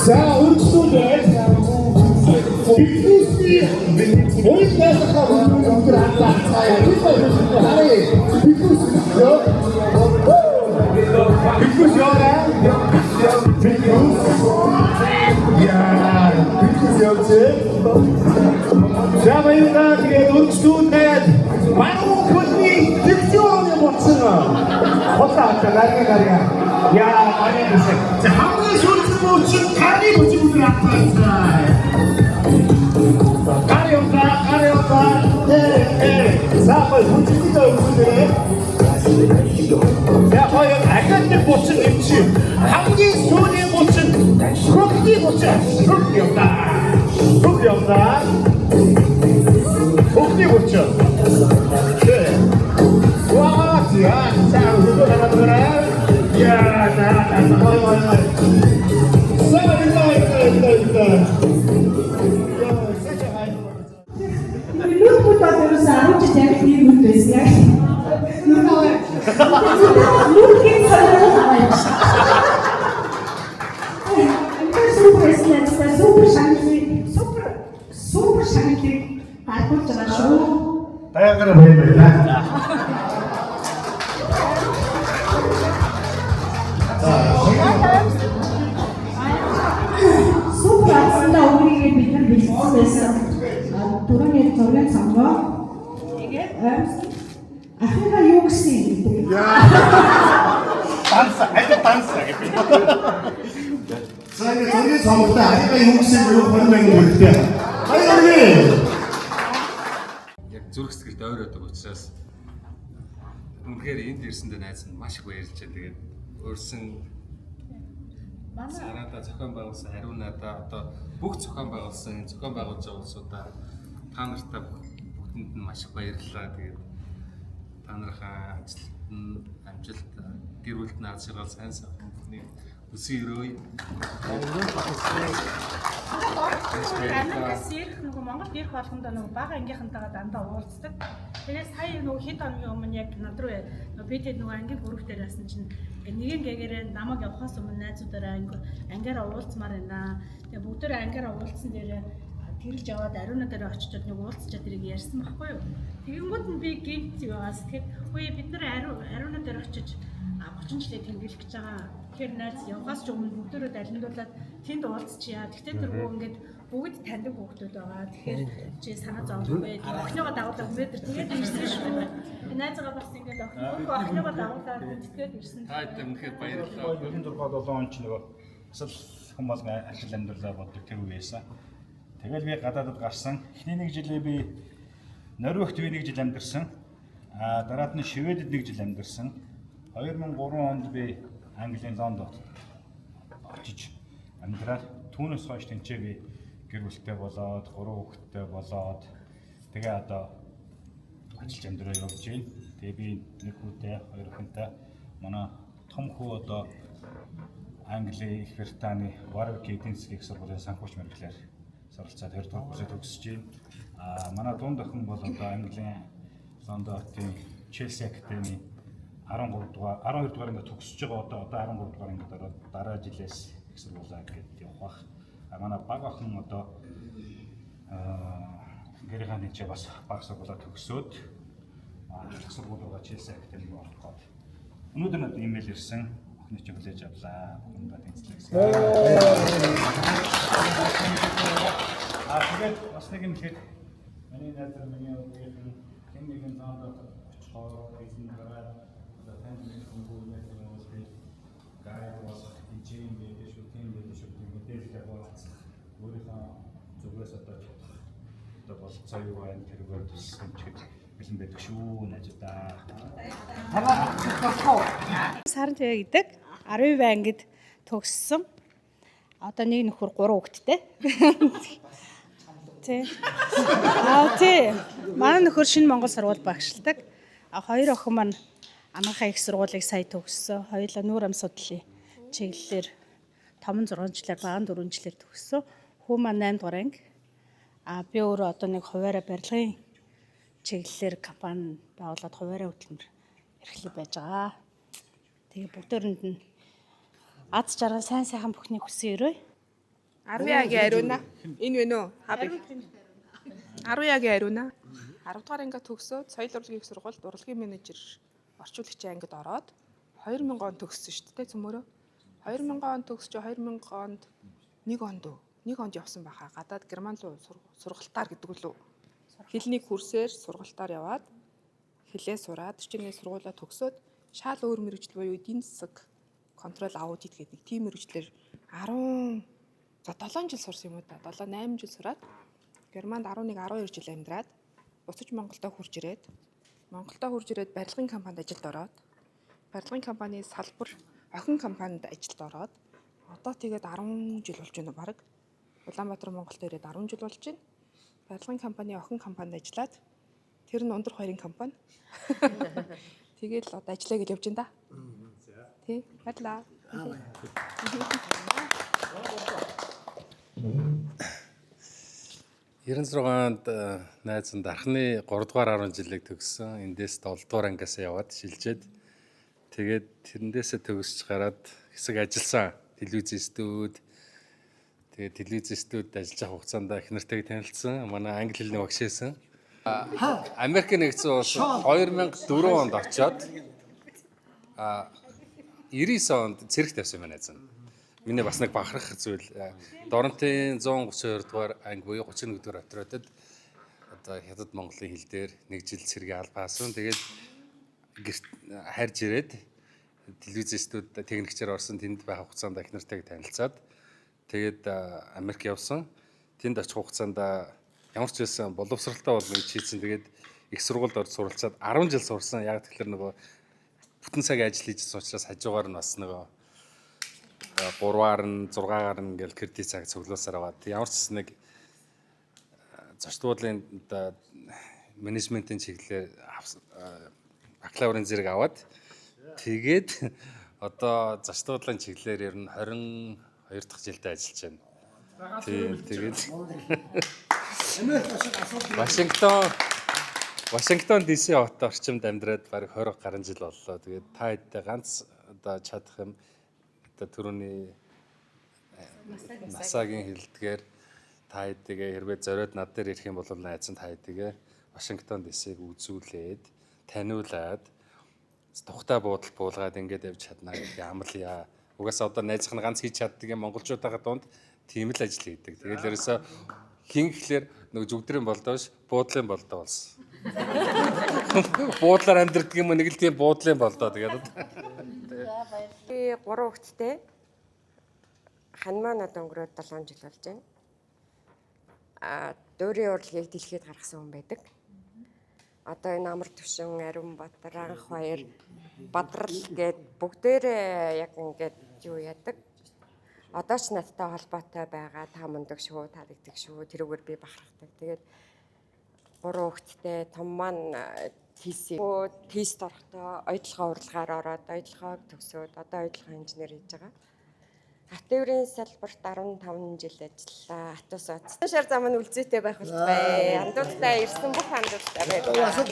За, өргөжлүүлээ. Биднээсний уйл байхаа өндөр хатаа. Харъя. Биднээс ёо. Биднээс ёо. Биднээс. Яа, биднээс явж. За, баярлалаа. Тэгээд өргөжлүүлээд баруун хөлний дэгжүүрний болсон. Хотлаа хатаа гарга гарга. Яа, манай дэсэ. За, хамгийн сүүлийн бүчин гарын бүжиг өдөр авсан. Гар яваа, гар яваа. Э, за, гоё бүжигтэй өгсөнөрөө. За, гоё агент бучин юм чи. Хамгийн сүүлийн бучин хөгний бучин. Хөх яваа. Хөх яваа. Хөгний бучин. Тэ. Ва, за, за, хөгөө гараад. Яа, за, за, гоё гоё. За, за, за, за. Нүд бүт бол ерөөсөө 10 жил яг тийм нүд байсан яг. Нүд аваа. Нүдгийн соёл аваа юм шиг. Ахыгаа юу гэсэн юм гэдэг. Данс, аль данс гэдэг. За ингээд зургийн цомогтой ахыгаа юу гэсэн буюу 20 мянган төгрөгтэй. Баярлалаа. Яг зүрх сэтгэлд ойр байдаг учраас үнэхээр энд ирсэндээ найз нь маш их баярлж байна. Тэгээд урьсан Сараада зохион байгуулсан Ариунада одоо бүх зохион байгуулсан энэ зохион байгуулж байгаа улсуудаа та нартай бүгдэнд нь маш их баярлалаа. Тэгээд та нарынхаа ажилд нь амжилт, гэр бүлд нь аз жаргал, сайн сайхан бүхнийг хүсэн өрөөе. Америкаас ирэх нөгөө Монголд ирэх болгондоо нөгөө бага ангийнхантайгаа дандаа уулздаг. Тэгээд сая нөгөө хэд хоногийн өмнө яг над руу нөгөө би тэд нөгөө ангийн групп дээр яасан чинь ингээ нэгэн гэгээрээ намайг явахаас өмнө найзуудаараа ангиараа уулзмаар байна. Тэгээд бүгдээрээ ангиараа уулзсан дээрээ тэрэлж яваад Ариуна дээр очичод нэг уулзчаад тэрийг ярьсан байхгүй юу. Тэгэнгүүт нь би гинт яваас тэгэхэд үгүй бид нар Ариуна дээр очиж 30 жилээ тэмдэглэх гэж байгаа. Тэгэхээр найз явахаас ч өмнө бүгдээрээ далиндуулаад тэнд уулзчихъя. Тэгтээ тэргүй ингээд бүгд таньдаг хүүхдүүд байгаа. Тэгэхээр чи санаа зовлохгүй. Охиныгоо дагуулаад өнөөдөр тэгээд ирсэн шүү. Найзгаа бас ингээд охиныгоо дагуулаад тэгээд ирсэн. Та хэд үнэхээр баярлалаа. 96 7 он ч нөгөө бас л хүн болгон ажил амьдралаа боддог тэр үе байсан. Тэгэл би гадаадад гарсан. Эхний нэг жилээ би Норвегт би нэг жил амьдарсан. Аа дараад нь Шведэд нэг жил амьдарсан. 2003 онд би Английн Лондонд очиж амьдраад түүнээс хойш тэнцээ би гэр бүлтэй болоод, гурван хүүхэдтэй болоод тэгээ одоо ажиллаж амьдраа явж байна. Тэгээ би нэг хүүтэй, хоёр охинтой. Манай том хүү одоо Англи, Их Британий Warwick эдийн засгийн их сургуулийн санхүүч мэргэжлээр суралцаад 2 дугаар курсыг төгсөж байна. Аа манай дунд охин бол одоо Английн Лондон хотын Челси академи 13 дугаар 12 дугаар ингээд төгсөж байгаа, одоо 13 дугаар ингээд ороод дараа жилээс их сургуулаа гээд явах бах. А манай бага охин одоо гэрийнхаа нэгчээ бас бага сургуулаа төгсөөд ахлах сургууль руугаа Челси академиг орох гээд. Өнөөдөр надад имэйл ирсэн. Охины чинь хүлээж авлаа. Бүхэндээ тэнцлээ гэсэн. Аа тэгээд бас нэг юм хэлэхэд миний найз нар, миний үеийнхэн хэн нэгэн Лондонд очихоор хийсэн гараад одоо танд мэдхүнгүй юм бол би guide болох юм байдаг шүү, тийм байдаг шүү гэх мэдээлэл хуваалцах, өөрийнхөө зүгээс одоо чадах одоо болцоо юу байна тэргээр тусах юм чиг бэлэн байдаг шүү, найзуудаа. Саран твэ гэдэг 10 ангид төгссөн. Одоо нэг нөхөр, гурван хүүхэдтэй. Тий. Аа тий. Манай нөхөр шинэ Монгол сургууль багшилдаг. А хоёр охин маань Амархаа их сургуулийг сая төгссөн. Хоёулаа нүүр ам судлалын чиглэлээр том нь 6 жилээр, бага нь 4 жилээр төгссөн. Хүү маань 8 дугаар анги. А би өөрөө одоо нэг хуваараа барилгын чиглэлээр компани байгуулад хуваараа хөтөлмөр эрхлэл байж байгаа. Тэгээ бүгдээрэнд нь аз жаргал, сайн сайхан бүхнийг хүсэн өрөө. 10 агийн Ариуна. Энэ вэ нөө? Хабыг. 10 агийн Ариуна. 10 дугаар ангиа төгсөөд соёл урлагийн их сургуульд урлагийн менежер орчуулагчийн ангид ороод 2000 он төгссөн шүү дээ, цөмөрөө. 2000 он төгсч 2000 онд нэг онд уу? Нэг онд явсан байхаа. Гадаад Герман руу сургалтаар гэдэг үлээ. Хэлний курсээр сургалтаар яваад хэлээ сураад чинь сургуулаа төгсөөд шал өөр мэргэжил буюу эдийн засаг, control, аудит гэдэг нэг тийм мэргэжлээр 10 за 7 жил сурсан юм уу та, 7 8 жил сураад Германд 11 12 жил амьдраад буцаж Монголдо хурж ирээд Монголдо хурж ирээд барилгын компанид ажилд ороод, барилгын компани салбар охин компанид ажилд ороод одоо тэгээд 10 жил болж байна баг. Улаанбаатар Монголд ирээд 10 жил болж байна. Барилгын компани охин компанид ажиллаад, тэр нь өндөр хоёрын компани. Тэгээд л одоо ажиллая гэж явж байна да. Тий, баярлаа. 96 онд найз нь дархны 3 дугаар 10 жилийг төгссөн. Эндээс 7 дугаар ангиас яваад шилжээд тэгээд тэрэндээсээ төгсөж гараад хэсэг ажилласан. Телевизийн студ. Тэгээд телевизийн студид ажиллаж байгаа хугацаанд их нартай танилцсан. Манай англи хэлний багш байсан. Америк нэгдсэн улс 2004 онд очоод 99 онд цэрэгт явсан юм байна найз нь. Миний бас нэг бахарх зүйл, Доронтын 132 дугаар анги буюу 31 дугаар отрядад одоо хятад монголын хэл дээр нэг жил цэргийн алба хаасан. Тэгээд Гэрт харж ирээд телевиз студид техникчээр орсон, тэнд байх хугацаанд эх нартайг танилцаад, тэгээд Америк явсан. Тэнд очих хугацаанд ямар ч байсан боловсралтай болно гэж хийсэн. Тэгээд их сургуульд орж суралцаад 10 жил сурсан. Яг тэгэхээр нөгөө бүтэн цаг ажил хийжсэн учраас хажуугаар нь бас нөгөө 3-аар нь, 6-аар нь ингээл кредит цаг цуглуулсаар аваад, ямар ч нэг зочдлын одоо менежментийн чиглэлээр бакалаврын зэрэг аваад, тэгээд одоо зочдлын чиглэлээр ер нь 22 дахь жилдээ ажиллаж байна. Тийм, тэгээд Вашингтон DC хот орчимд амьдраад бараг 20 гаруй жил боллоо. Тэгээд та хэдтэй ганц одоо чадах юм одоо түрүүний насагийн хэлдгээр та хэдийгээ хэрвээ зориод над дээр ирэх юм бол найз нь та хэдийгээ Вашингтон DC-г үзүүлээд, таниулаад, тухтай буудал буулгаад ингээд явж чадна гэдгийг амлая. Угаасаа одоо найзах нь ганц хийж чаддаг юм монголчуудаа дунд тийм л ажил хийдэг. Тэгэл ерөөсөө хин гэхлээр нөгөө зүгдрийн болдоо ш буудлын болдоо болсон. Буудлаар амьдрдаг юм нэг л тийм буудлын болдоо тэгээд. Би 3 хүүхэдтэй. Хань маань одоо өнгөрөөд 7 жил болж байна. Дуурийн урлагийг дэлхийд гаргасан хүн байдаг. Одоо энэ Амар Төвшин, Ариун Баатар, Анх Баяр, Бадрал гээд бүгдээрээ яг ингээд юу яадаг. Одоо ч надтай холбоотой байгаа, та мундаг шүү, таалагддаг шүү. Тэрүүгээр би бахархдаг. Тэгээд гурван хүүхэдтэй, том маань TC тест орохдоо оюутлогоо урлагаар ороод оюутлогоог төгсөөд одоо оюутлогын инженер хийж байгаа. Хат тээврийн салбарт 15 жил ажиллалаа. Атус оц. Шар зам нь үлзийтэй байх болтугай. Андуудтай ирсэн бүх андуудтай баярлалаа.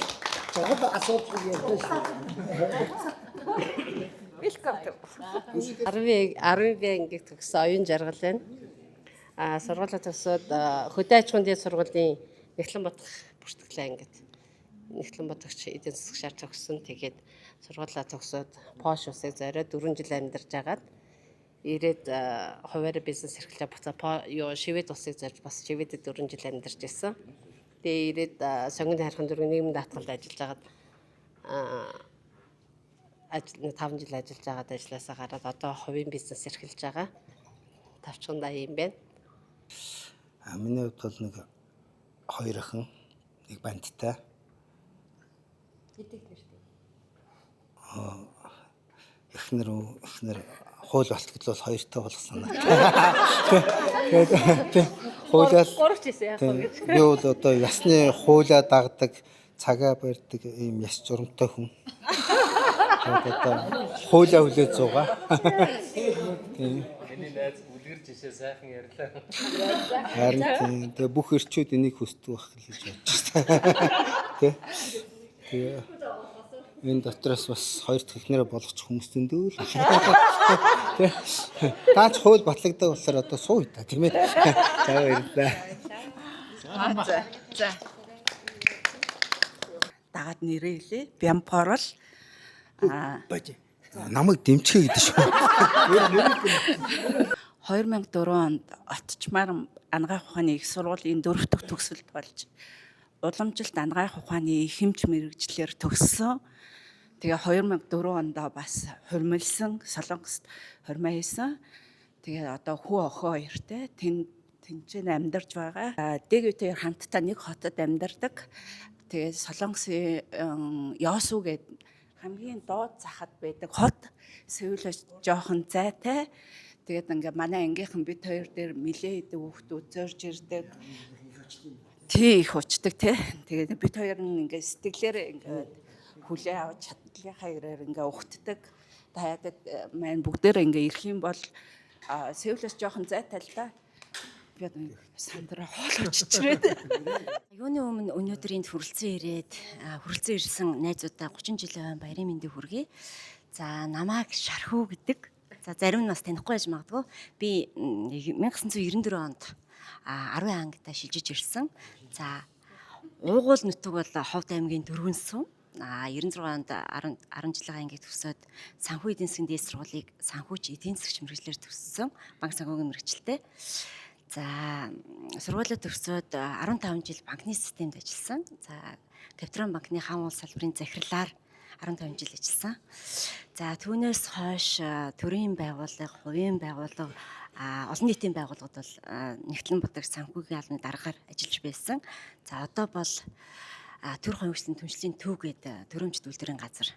Чухал асуудал ярьсан шүү. Welcome to. 10 10 Б ангийг төгссөн Оюун Жаргал байна. Сургуулиа төгсөөд хөдөө аж ахуйн дээд сургуулийн Нягтлан бодох бүртгэл ангид нягтлан бодогч эдийн засагчаар төгссөн. Тэгээд сургуулиа төгсөөд Пош улсыг зориод 4 жил амьдарч агаад ирээд хувиараа бизнес эрхлээ, буцаа юу Швед улсыг зорж бас Шведэд 4 жил амьдарч ирсэн. Тэгээ ирээд Сонгино хайрхан дүүргийн нийгмийн даатгалд ажиллаж агаад ажил 5 жил ажиллаж агаад ажилласаа гараад одоо хувийн бизнес эрхэлж байгаа. Тавчхандаа юм байна. Миний хувьд бол нэг хоёр охин, нэг банттай. Хэдэг нэртэй? Эхнэр хууль болтгол бол хоёртой болох санаатай. Тэгээд тий хуулиал Гурав ч байсан яах вэ гэж. Би бол одоо ясны хуулиа дагдаг, цагаа барьдаг ийм яс журамтай хүн. Тэгээд одоо хуулиа хүлээж суугаа. Тийм. Миний найз үлгэр жишээ сайхан ярьлаа. Харин тийм. Тэгээ бүх эрчүүд энийг хүсдэг байх гэж бодож байна. Тэ. Тэгээ энэ дотроос бас хоёр дахь эхнэрээ болгочих хүмүүс зөндөө л. Тэ. Даач хууль батлагддаг болохоор одоо суу та, тийм ээ. За, баярлалаа. За. Дагаад нэрээ хэлээ. Бямпорол. Баж. Намайг дэмчихээ гэдэг шүү. 2004 онд Отчмар анагаах ухааны их сургуулийн дөрөв дэх төгсөлт болж уламжилт анагаах ухааны хэмж мэргэжлээр төгссөн. Тэгээ 2004 онд бас хурмилсан, Солонгост хурмаа хийсэн. Тэгээ одоо хүү охин хоёртой тэнцэн амьдарч байгаа. Дэг үеэр хамтдаа нэг хотод амьдардаг. Тэгээ Солонгосын Йосу гэдэг хамгийн доод захад байдаг хот. Сеулээс жоохон зайтай. Тэгээд ингээ манай ангийнхан бид хоёр дээр нилээ идэг хүүхдүүд зорж ирдэг. Тий, их учдаг тий. Тэгээд бид хоёр нь ингээ сэтгэлээр ингээд хүлээ авч чадлынхаа ирээр ингээ угтдаг. Таядад маань бүгдээр ингээ ирэх юм бол Сеулээс жоохон зайтай л да. Би одоо сандраа хоол очичрээд. Юуны өмнө өнөөдөр энд хүрэлцэн ирээд хүрэлцэн ирсэн найзуудаа 30 жилийн баярын мэндийг хүргэе. За, намайг Шархүү гэдэг. За, зарим нь бас танихгүй байж магадгүй. Би 1994 онд 10 ангидаа шилжиж ирсэн. За, Уугуул нутаг бол Ховд аймгийн Дөрвөн сум. 96 онд 10 жилийн ангийг төгсөөд санхүү эдийн засгийн дээд сургуулийг санхүүч эдийн засгч мэргэжлээр төгссөн. Банк санхүүгийн мэргэжилтэй. За, сургуулиа төгсөөд 15 жил банкны системд ажилласан. За, Капитрон банкны хаан уул салбарын захирлаар 15 жил ажилласан. За, түүнээс хойш төрийн байгууллага, хувийн байгууллага, олон нийтийн байгууллагад бол Нягтлан Будагч санхүүгийн албаны даргаар ажиллаж байсан. За, одоо бол төр хувийн түншлэлийн төв гээд төрөмжид үйлдвэрийн газар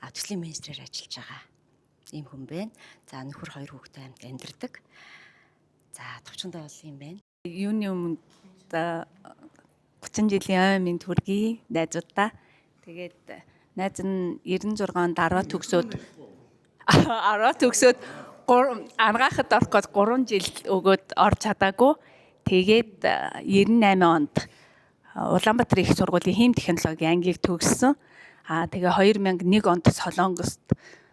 төслийн менежерээр ажиллаж байгаа ийм хүн байна. За, нөхөр, хоёр хүүхэдтэй хамт амьдардаг. За, товчондоо бол юм байна. Юуны өмнө за 30 жилийн ой минь хүргэе найзуудаа. Тэгээд найз нь 96 онд 10 төгсөөд анагаахад орох гээд 3 жил өгөөд орж чадаагүй. Тэгээд 98 онд Улаанбаатар их сургуулийн хим технологийн ангийг төгссөн. Аа, тэгээ 2001 онд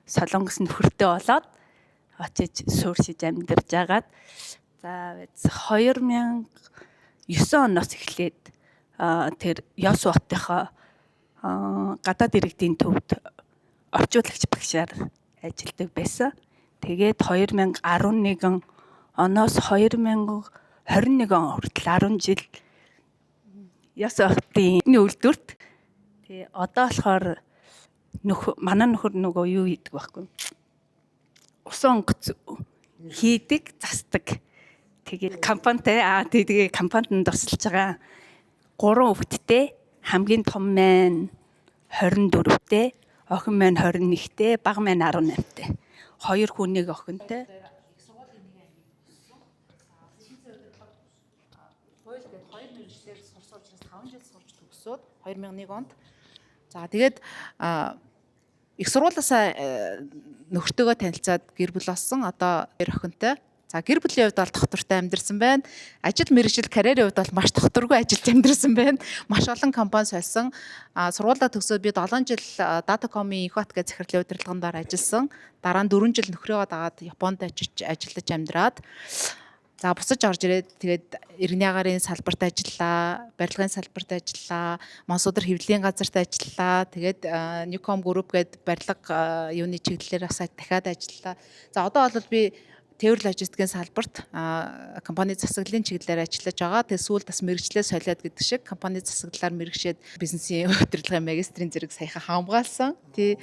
Солонгос нөхөртэй болоод очиж суурьшиж амьдарч агаад, за, 2009 оноос эхлээд тэр Ёс хотынхоо гадаад иргэдийн төвд орчуулагч багшаар ажилладаг байсан. Тэгээд 2011 оноос 2021 он хүртэл 10 жил Ёс хотын үйлдвэрт. Тэгээ одоо болохоор манай нөхөр нөгөө юу хийдэг байхгүй. Усан онгоц хийдэг, засдаг. Тэгээд компанитай тэгээ компанид нь тусалж байгаа. Гурван хүүхэдтэй, хамгийн том маань 24-тэй, охин маань 21-тэй, бага маань 18-тай. Хоёр хүү, нэг охинтой. Хууль гээд хоёр мэргэжлээр сурсан учраас 5 жил сурч төгсөөд 2001 онд, за, тэгээд их сургуулиасаа нөхөртөөгөө танилцаад гэр бүл болсон. Одоо хоёр охинтой. За, гэр бүлийн хувьд бол тогтвортой амьдарсан байна. Ажил мэргэжил, карьерийн хувьд бол маш тогтворгүй ажиллаж амьдарсан байна. Маш олон компани сольсон. А сургуулаа төгсөөд би 7 жил Datacom-ийн Инхбат гэх захирлын удирдлагын доор ажилласан. Дараа нь 4 жил нөхрөөгөө дагаад Японд очиж ажиллаж амьдраад, за, буцаж орж ирээд, тэгээд иргэний агаарын салбарт ажиллаа, барилгын салбарт ажиллаа, Монсудар хэвлэлийн газарт ажиллаа. Тэгээд Newcom Group гээд барилга юуны чиглэлээр бас дахиад ажиллаа. За, одоо бол би тээвэр логистикийн салбарт компани засаглалын чиглэлээр ажиллаж байгаа. Тэгээд сүүлд бас мэргэжлээ солиод гэдэг шиг компани засаглалаар мэргэшээд бизнесийн удирдлагын магистрийн зэрэг саяхан хамгаалсан. Тий.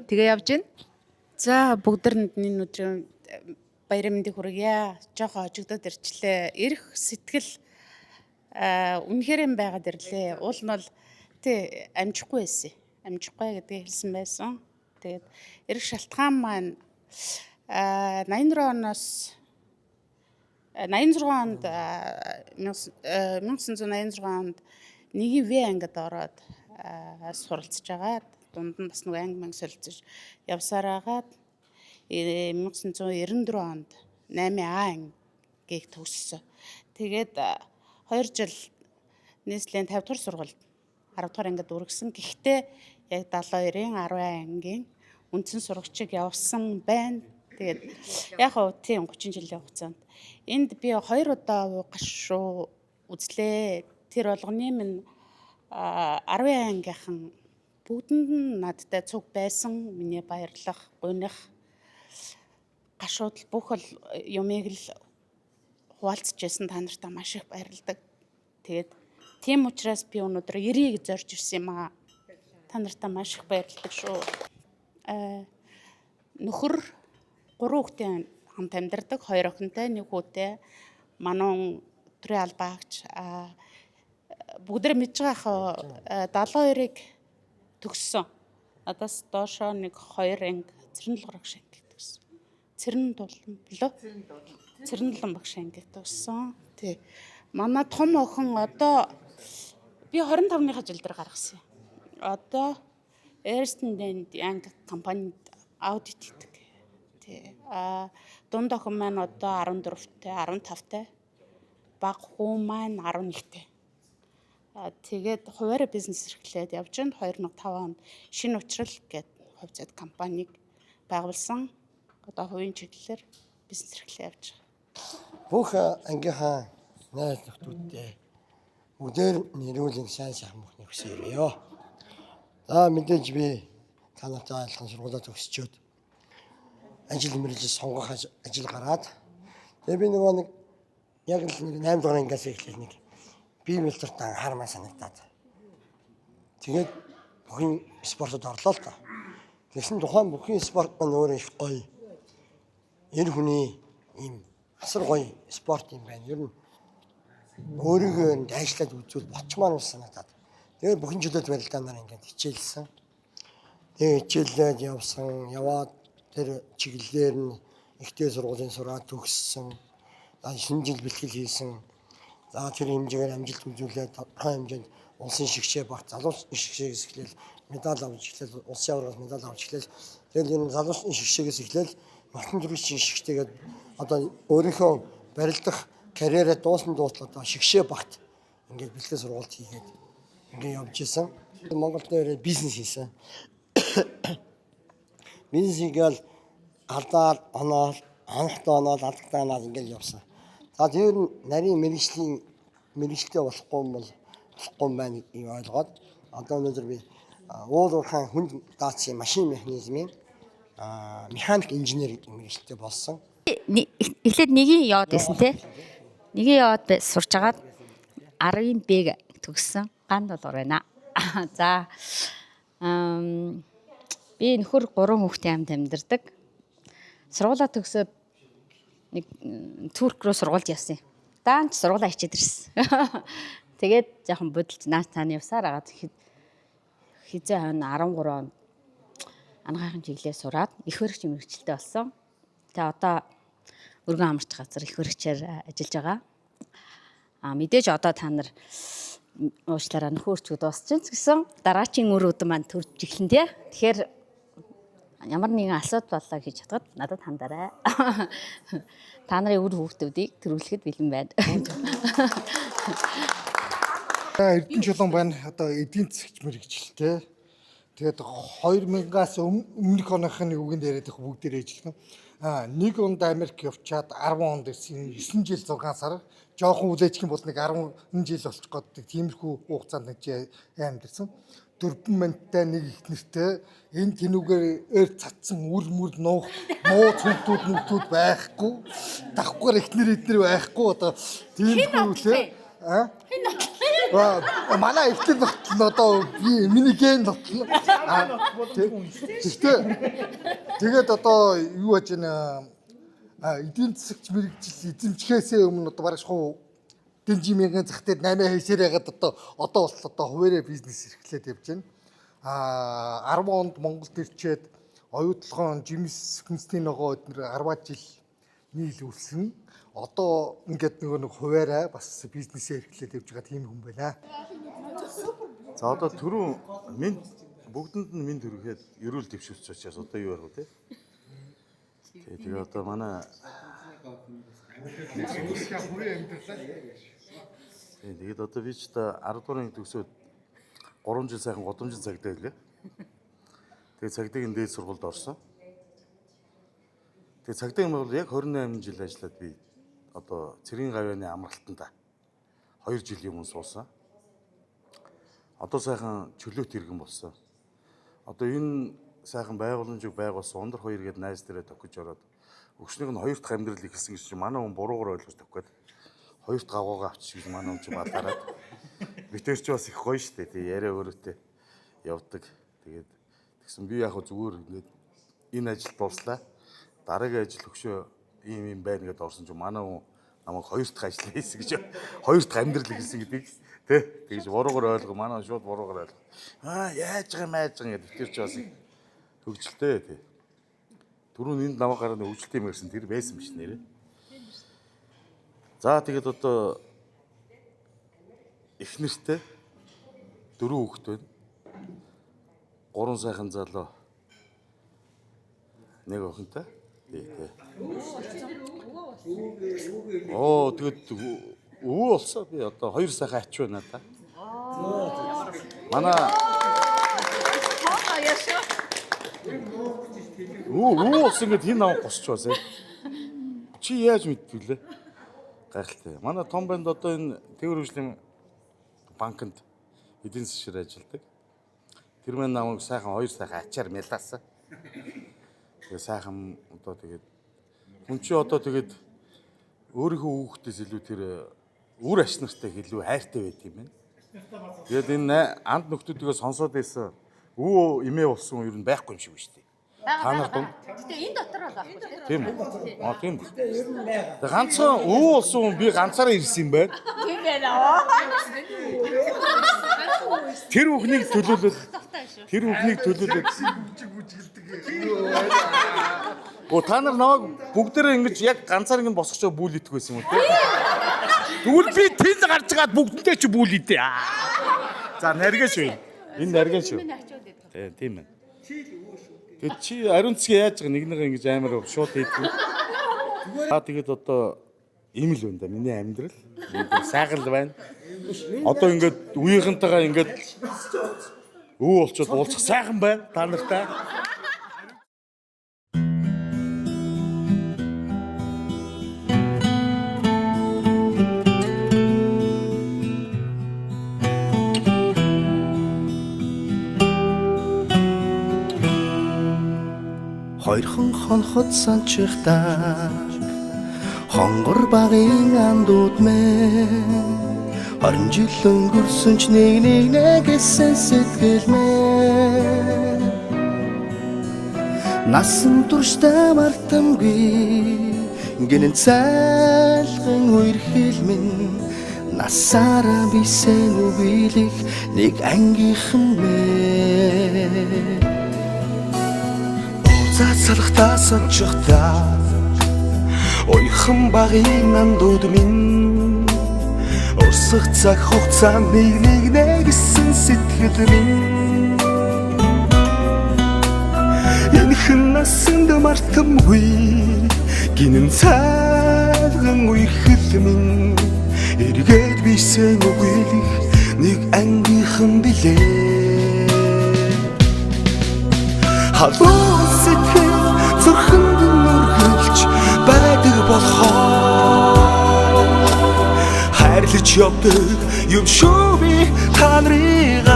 Тэгээ явж байна. За, бүгдээрэнд энэ өдрийн баярын мэндийг хүргье. Жохоо хожигдоод ирчлээ. Эрх сэтгэл үнэхээр юм байгаад ирлээ. Уул нь бол тий амжихгүй байсан. Амжихгүй гэдгийг хэлсэн байсан. Тэгээд эрх шалтгаан маань 84 оноос 86 онд, 1986 онд нэгийн В ангид ороод суралцж байгаа. Дунд нь бас нэг анги манги солилцож явсаар агаад 1994 онд 8 А ангийг төгссөн. Тэгээд 2 жил нийслэлийн 50 дугаар сургуульд 10 дугаар ангид үргэсэн. Гэхдээ яг 72-ын 10 ангийн үндсэн сурагчийг явсан байна. Тэгээд яг хөө тийм 30 жилийн хугацаанд энд би хоёр удаа гашуу үзлээ. Тэр болгоны минь 10 ангийнхан бүгдэнд нь надтай цуг байсан. Миний баярлах, гуних, гашуудал бүх л юмыг л хуваалцаж байсан та нартай маш их баярладаг. Тэгээд тийм учраас би өнөөдөр ирье гэж зорж ирсэн юм аа. Та нартай маш их баярладаг шүү. Нөхөр, гурван хүүхдийн хамт амьдардаг, хоёр охинтой, нэг хүүтэй. Манун төрийн албаагч бүгд мэдж байгаа хаа 72-ыг төгссөн. Надаас доошоо нэг хоёр анги, Цэрэн багш анги төгссөн. Цэрэн дулан билүү? Цэрэн дулан багш анги төгссөн. Тий. Манай том охин одоо би 25-ныхаа жил дээр гаргасан юм. Одоо Ernst Young компанид аудит хийдэг. Тий. А дунд охин маань одоо 14-тэй, 15-тай. Бага хүү маань 11-тэй. А тэгээд хувиараа бизнес эрхлээд явж байна. 2005 онд Шинэ Учрал гэдэг хувьцаат компанийг байгуулсан. Одоо хувийн чиглэлээр бизнес эрхлээ явж байгаа. Бүх ангийнхаа найз нөхдүүдтэй бүгдээр нэрүүлэн сайн сайхан бүхний хүсье. За, мэдээж би та нартай адилхан сургуулаа төгсчөөд ажил мэргэжил сонгох ажил гараад, тэгээ би нөгөө нэг яг л нэг 8 дугаар ангиас эхлээл нэг бие мэлтэрт анхаармаа санагдаад, тэгээд Бүхэн спортод орлоо л доо. Тэгсэн тухайн бүхэн спорт маань өөрөө их гоё. Эр хүний ийм асар гоё спорт юм байна. Ер нь өөрийгөө нь дайшлаад үзвэл болчмаар ус санагдаад. Тэгээд бүхэн жилүүд барилдаанаар ингээд хичээлсэн. Тэгээд хичээлээд явсан, яваад тэр чиглэлээр нь ихтэй сургуулийн сураад төгссөн. За 9 жил бэлтгэл хийсэн. За тэр хэмжээгээр амжилт үзүүлээд тодорхой хэмжээнд улсын шигшээ багт залуучны шигшээгээс эхлээл медаль авч эхлээл улсын аваргаас медаль авч эхлээл тэгэл энэ залуучны шигшээгээс эхлээл нотон зурагчийн шигштэйгээд одоо өөрийнхөө барилдах карьераа дуусан дуустал одоо шигшээ багт ингээд бэлтгэл сургалт хийгээд ингээд явж исэн. Монгол дээр бизнес хийсэн. Бизнес хийгээл алдаал, оноол, хонхтой оноол, алдагтай оноол ингээд явсан. За тэр нарийн мэрэгжлийн мэрэгжлээ болохгүй юм бол болохгүй юм байна гэдгийг ойлгоод одоо өнөөдөр би уул уурхайн хүнд даацын машин механизмын механик инженер гэдэг мэрэгчлээ болсон. Эхлээд нэгийн яваад байсан тий. Нэгийн яваад сурч агаад 10-ын Б төгссөн. Ган долгор байна. За би нөхөр 3 хүүхдийн хамт амьдардаг. Сургуулаа төгсөөд нэг Турк руу сургуульд явсан юм. Даанч сургуулаа хичээд ирсэн. Тэгээд жоохон бодолж наас цаана явсаар агаад хизээ хойно 13 онд анагаахын чиглэлээр сураад их хөрөгч мэрэгчлээ болсон. Тэгээ одоо өргөн амарч газар их хөрөгчээр ажиллаж байгаа. А мэдээж одоо та нар уучлаарай нөхөрчүүд дуусчин гэсэн дараачийн үр өдөр маань төрж эхлэн тий. Тэгэхээр ямар нэгэн асуудал боллоо гэж бодоход надад хандарай. Та нарын үр хүүхдүүдийг төрүүлэхэд бэлэн байна. Эрдэнэ чулуун байна. Одоо эдийн засгч мэрэгчлээ. Тэгээд 2000-аас өмнөх оныхын үгэнд яриад их бүгдээр ажилласан. Нэг онд Америк явчаад 10 онд ирсэн 9 жил 6 сар. Жоохон үлээчих юм бол нэг 10 жил болчих гээд тиймэрхүү хугацаанд нэг амьдэрсэн. 4 менттэй нэг их нэртэй энэ тэнүүгээр эр цацсан үр мүр нуух нууц хүүхдүүд мүхтүүд байхгүй. Давхар ихнэр эднэр байхгүй одоо тиймэрхүү үлээ. А? Манай ихнэр нотл одоо би миний ген нотл. Гэхдээ тэгээд одоо юу яаж нэ эдийн засагч мэрэгжил эзэмшихээсээ өмнө одоо бараг шахуу дэнжи мянган зах дээр 8 хийсээр ягаад одоо бол одоо хуваараа бизнес эрхлээд явж байна. 10 онд Монголд ирчээд оюутлогоон жимс хүнсний ногоо эднэр 10 жил нийлүүлсэн. Одоо ингээд нөгөө нэг хуваараа бас бизнесээ эрхлээд явж байгаа тийм хүн байна. За одоо түрүүн минь бүгдэнд нь минь төрөхэд ерөөл дэвшүүлж учраас одоо юу ярих вэ те? Тэгээ одоо манай тэгээд одоо би ч та 10 дугаар анги төгсөөд 3 жил сайхан годомжин цагдаа байлаа. Тэгээд цагдаагийн дээд сургуульд орсон. Тэгээд цагдаагийн бол яг 28 жил ажиллаад би одоо цэргийн гавьяаны амралтанд 2 жилийн өмнө суусан. Одоо сайхан чөлөөт иргэн болсон. Одоо энэ сайхан байгууламжийг байгуулсан Ундар хоёр гээд найз дээрээ тохиж ороод өгшнийг нь хоёр дахь амьдрал эхэлсэн гэж чинь манай хүн буруугаар ойлгож тавих гээд хоёр дахь авгаагаа авчих гэж манай хүн чи бадараад битэр чи бас их гоё штэ тий яриа өөрөөтэй явдаг. Тэгээд тэгсэн би яг зүгээр ингээд энэ ажил дууслаа. Дараагийн ажил өгшөө ийм юм байна гэдээ орсон чинь манай хүн намайг хоёр дахь ажил хийсэн гэж хоёр дахь амьдрал эхэлсэн гэдгийг тий тэгж буруугаар ойлгоо манай хүн шууд буруугаар ойлгоо. Аа яаж байгаа юм яаж байгаа гэдэг битэр чи бас их хөгжилтэй тий. Түрүүн энд намайг гараад хөгжилтэй юм ярьсан тэр байсан биш нэрээ. За тэгээд одоо их нэртэй 4 хүүхэд байна. 3 сайхан залуу. Нэг охинтой. Тий, тий. Оо тэгээд өвөө болсон би одоо 2 сайхан ач байна да. Манай өвөө болсон гэд хин намайг госч бас. Чи яаж мэддэг лээ? Гайхалтай. Манай том банд одоо энэ тээвэр хөгжлийн банкнд эдийн засгаар ажилладаг. Тэр мэн намайг сайхан хоёр сайхан ачаар мялаасан. Тэгээ сайхан одоо тэгээд хүн чи одоо тэгээд өөрийнхөө хүүхдээс илүү тэр үр ач нартай илүү хайртай байт юм байна. Тэгээд энэ анд нөхдүүдийгөө сонсоод байсан Өвөө эмээ болсон хүн ер нь байхгүй юм шиг байна шүү дээ. Та нар дунд. Гэтэ энэ дотор бол байхгүй шүү дээ. Тийм үү? Аа тийм үү. Тэгээ ганцхан өвөө болсон хүн би ганцаараа ирсэн юм байна. Тийм байна. Тэр бүхнийг төлөөлөөд тэр бүхнийг төлөөлөөд Гоо та нар намайг бүгдээрээ ингэж яг ганцаар ингэ босгочоо бүүлидэх байсан юм уу те? Тэгвэл би тэнд гарч гаад бүгдэндээ чи бүүлидэ. За нарийн шүү. Энэ нарийн шүү. Тийм тийм ээ. Тэгээд чи ариун цэгээ яаж байгаа нэг нэг ингэж амар шууд хийдэг. Та тэгээд одоо ийм л байна да миний амьдрал. Ийм сайхан л байна. Одоо ингээд үеийнхэнтэйгээ ингээд өвөө болчоод уулзах сайхан байна та нартай. Хоёрхан хонхот санчихдаг хонгор багын андууд мэн 20 жил өнгөрсөн ч нэг нэг нэгсэн сэтгэл мэн насан туршдаа мартамгүй гинэн цайлган үерхэл минь насаараа бисэн үгэлэх нэг ангийнхан мэн Уулзаад салхтаа сончихдаа уяхан багын андууд минь урсах цаг хугацаа нэг нэг нэгсэн сэтгэл минь энхэн насанд мартамгүй гинэн цайлган үерхэл минь эргээд бисэн үгэлэх нэг ангийнхан билээ. Халуун сэтгэл зүрхэнд нүргэлж байдаг болохоор хайрлаж явдаг юм шүү би та нарыгаа.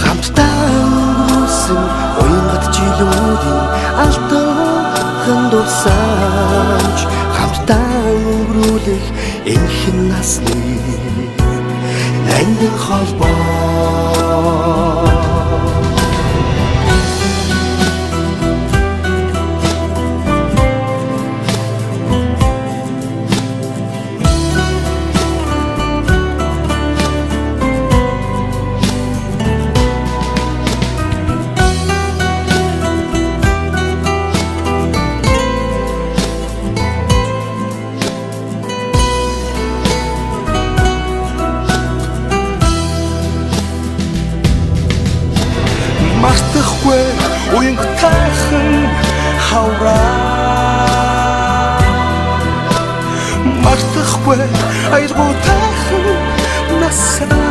Хамтдаа өнгөрүүлсэн уянгат жилүүдийн алтан дурсамж хамтдаа өнгөрүүлэх энхэн насны ангин холбоо. Мартахгүй уянгатайхан хавраа мартахгүй аялгуутайхан насаа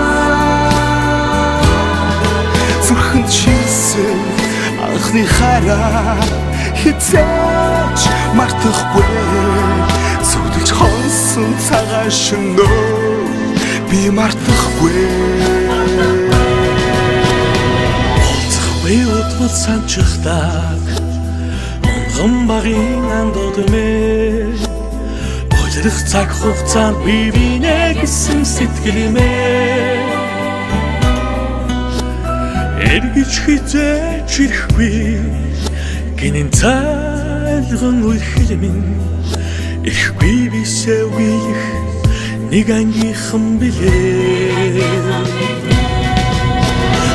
зүрхэнд шилсэн анхны хайраа хизээч мартахгүй зүудэлж хонсон цагаан шөнөө би мартахгүй. Би утгал санчихдаг онгон багын андууд мэ улирах цаг хугацаанд би бинэ гэсэн сэтгэл мэ эргэж хизээч ирэхгүй гинэн цайлган үерхэл минь ирэхгүй бисээ үелэх нэг ангийнхан билээ.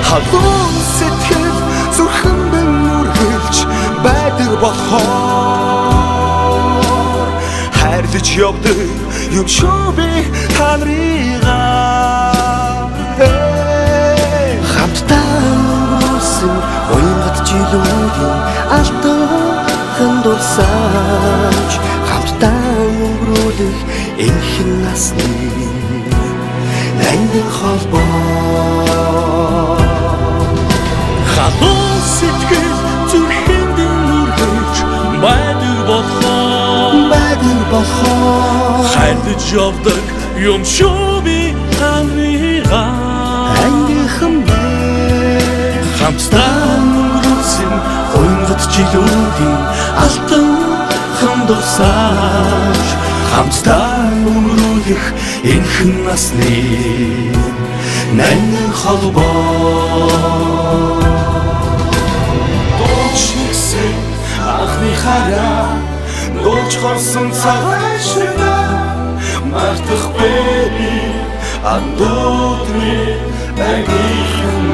Халуун сэтгэл зүрхэнд нүргэлж байдаг болохоор хайрлаж явдаг юм шүү би та нарыгаа. Хамтдаа өнгөрүүлсэн уянгат жилүүдийн алтан дурсамж хамтдаа өнгөрүүлэх энхэн насны ангин холбоо. Халуун сэтгэл зүрхэнд нүргэлж байдаг болохоор байдаг болохоор хайрлаж явдаг юм шүү би та нарыгаа. Ангийнхан мэ хамтдаа өнгөрүүлсэн уянгат жилүүдийн алтан дурсамж хамтдаа өнгөрүүлэх энхэн насны Нанин холбоо. Дууч нэгсэн анхны хараа, дууч хорсон цагаан шиг мартах бэри андуудны ангийнхан.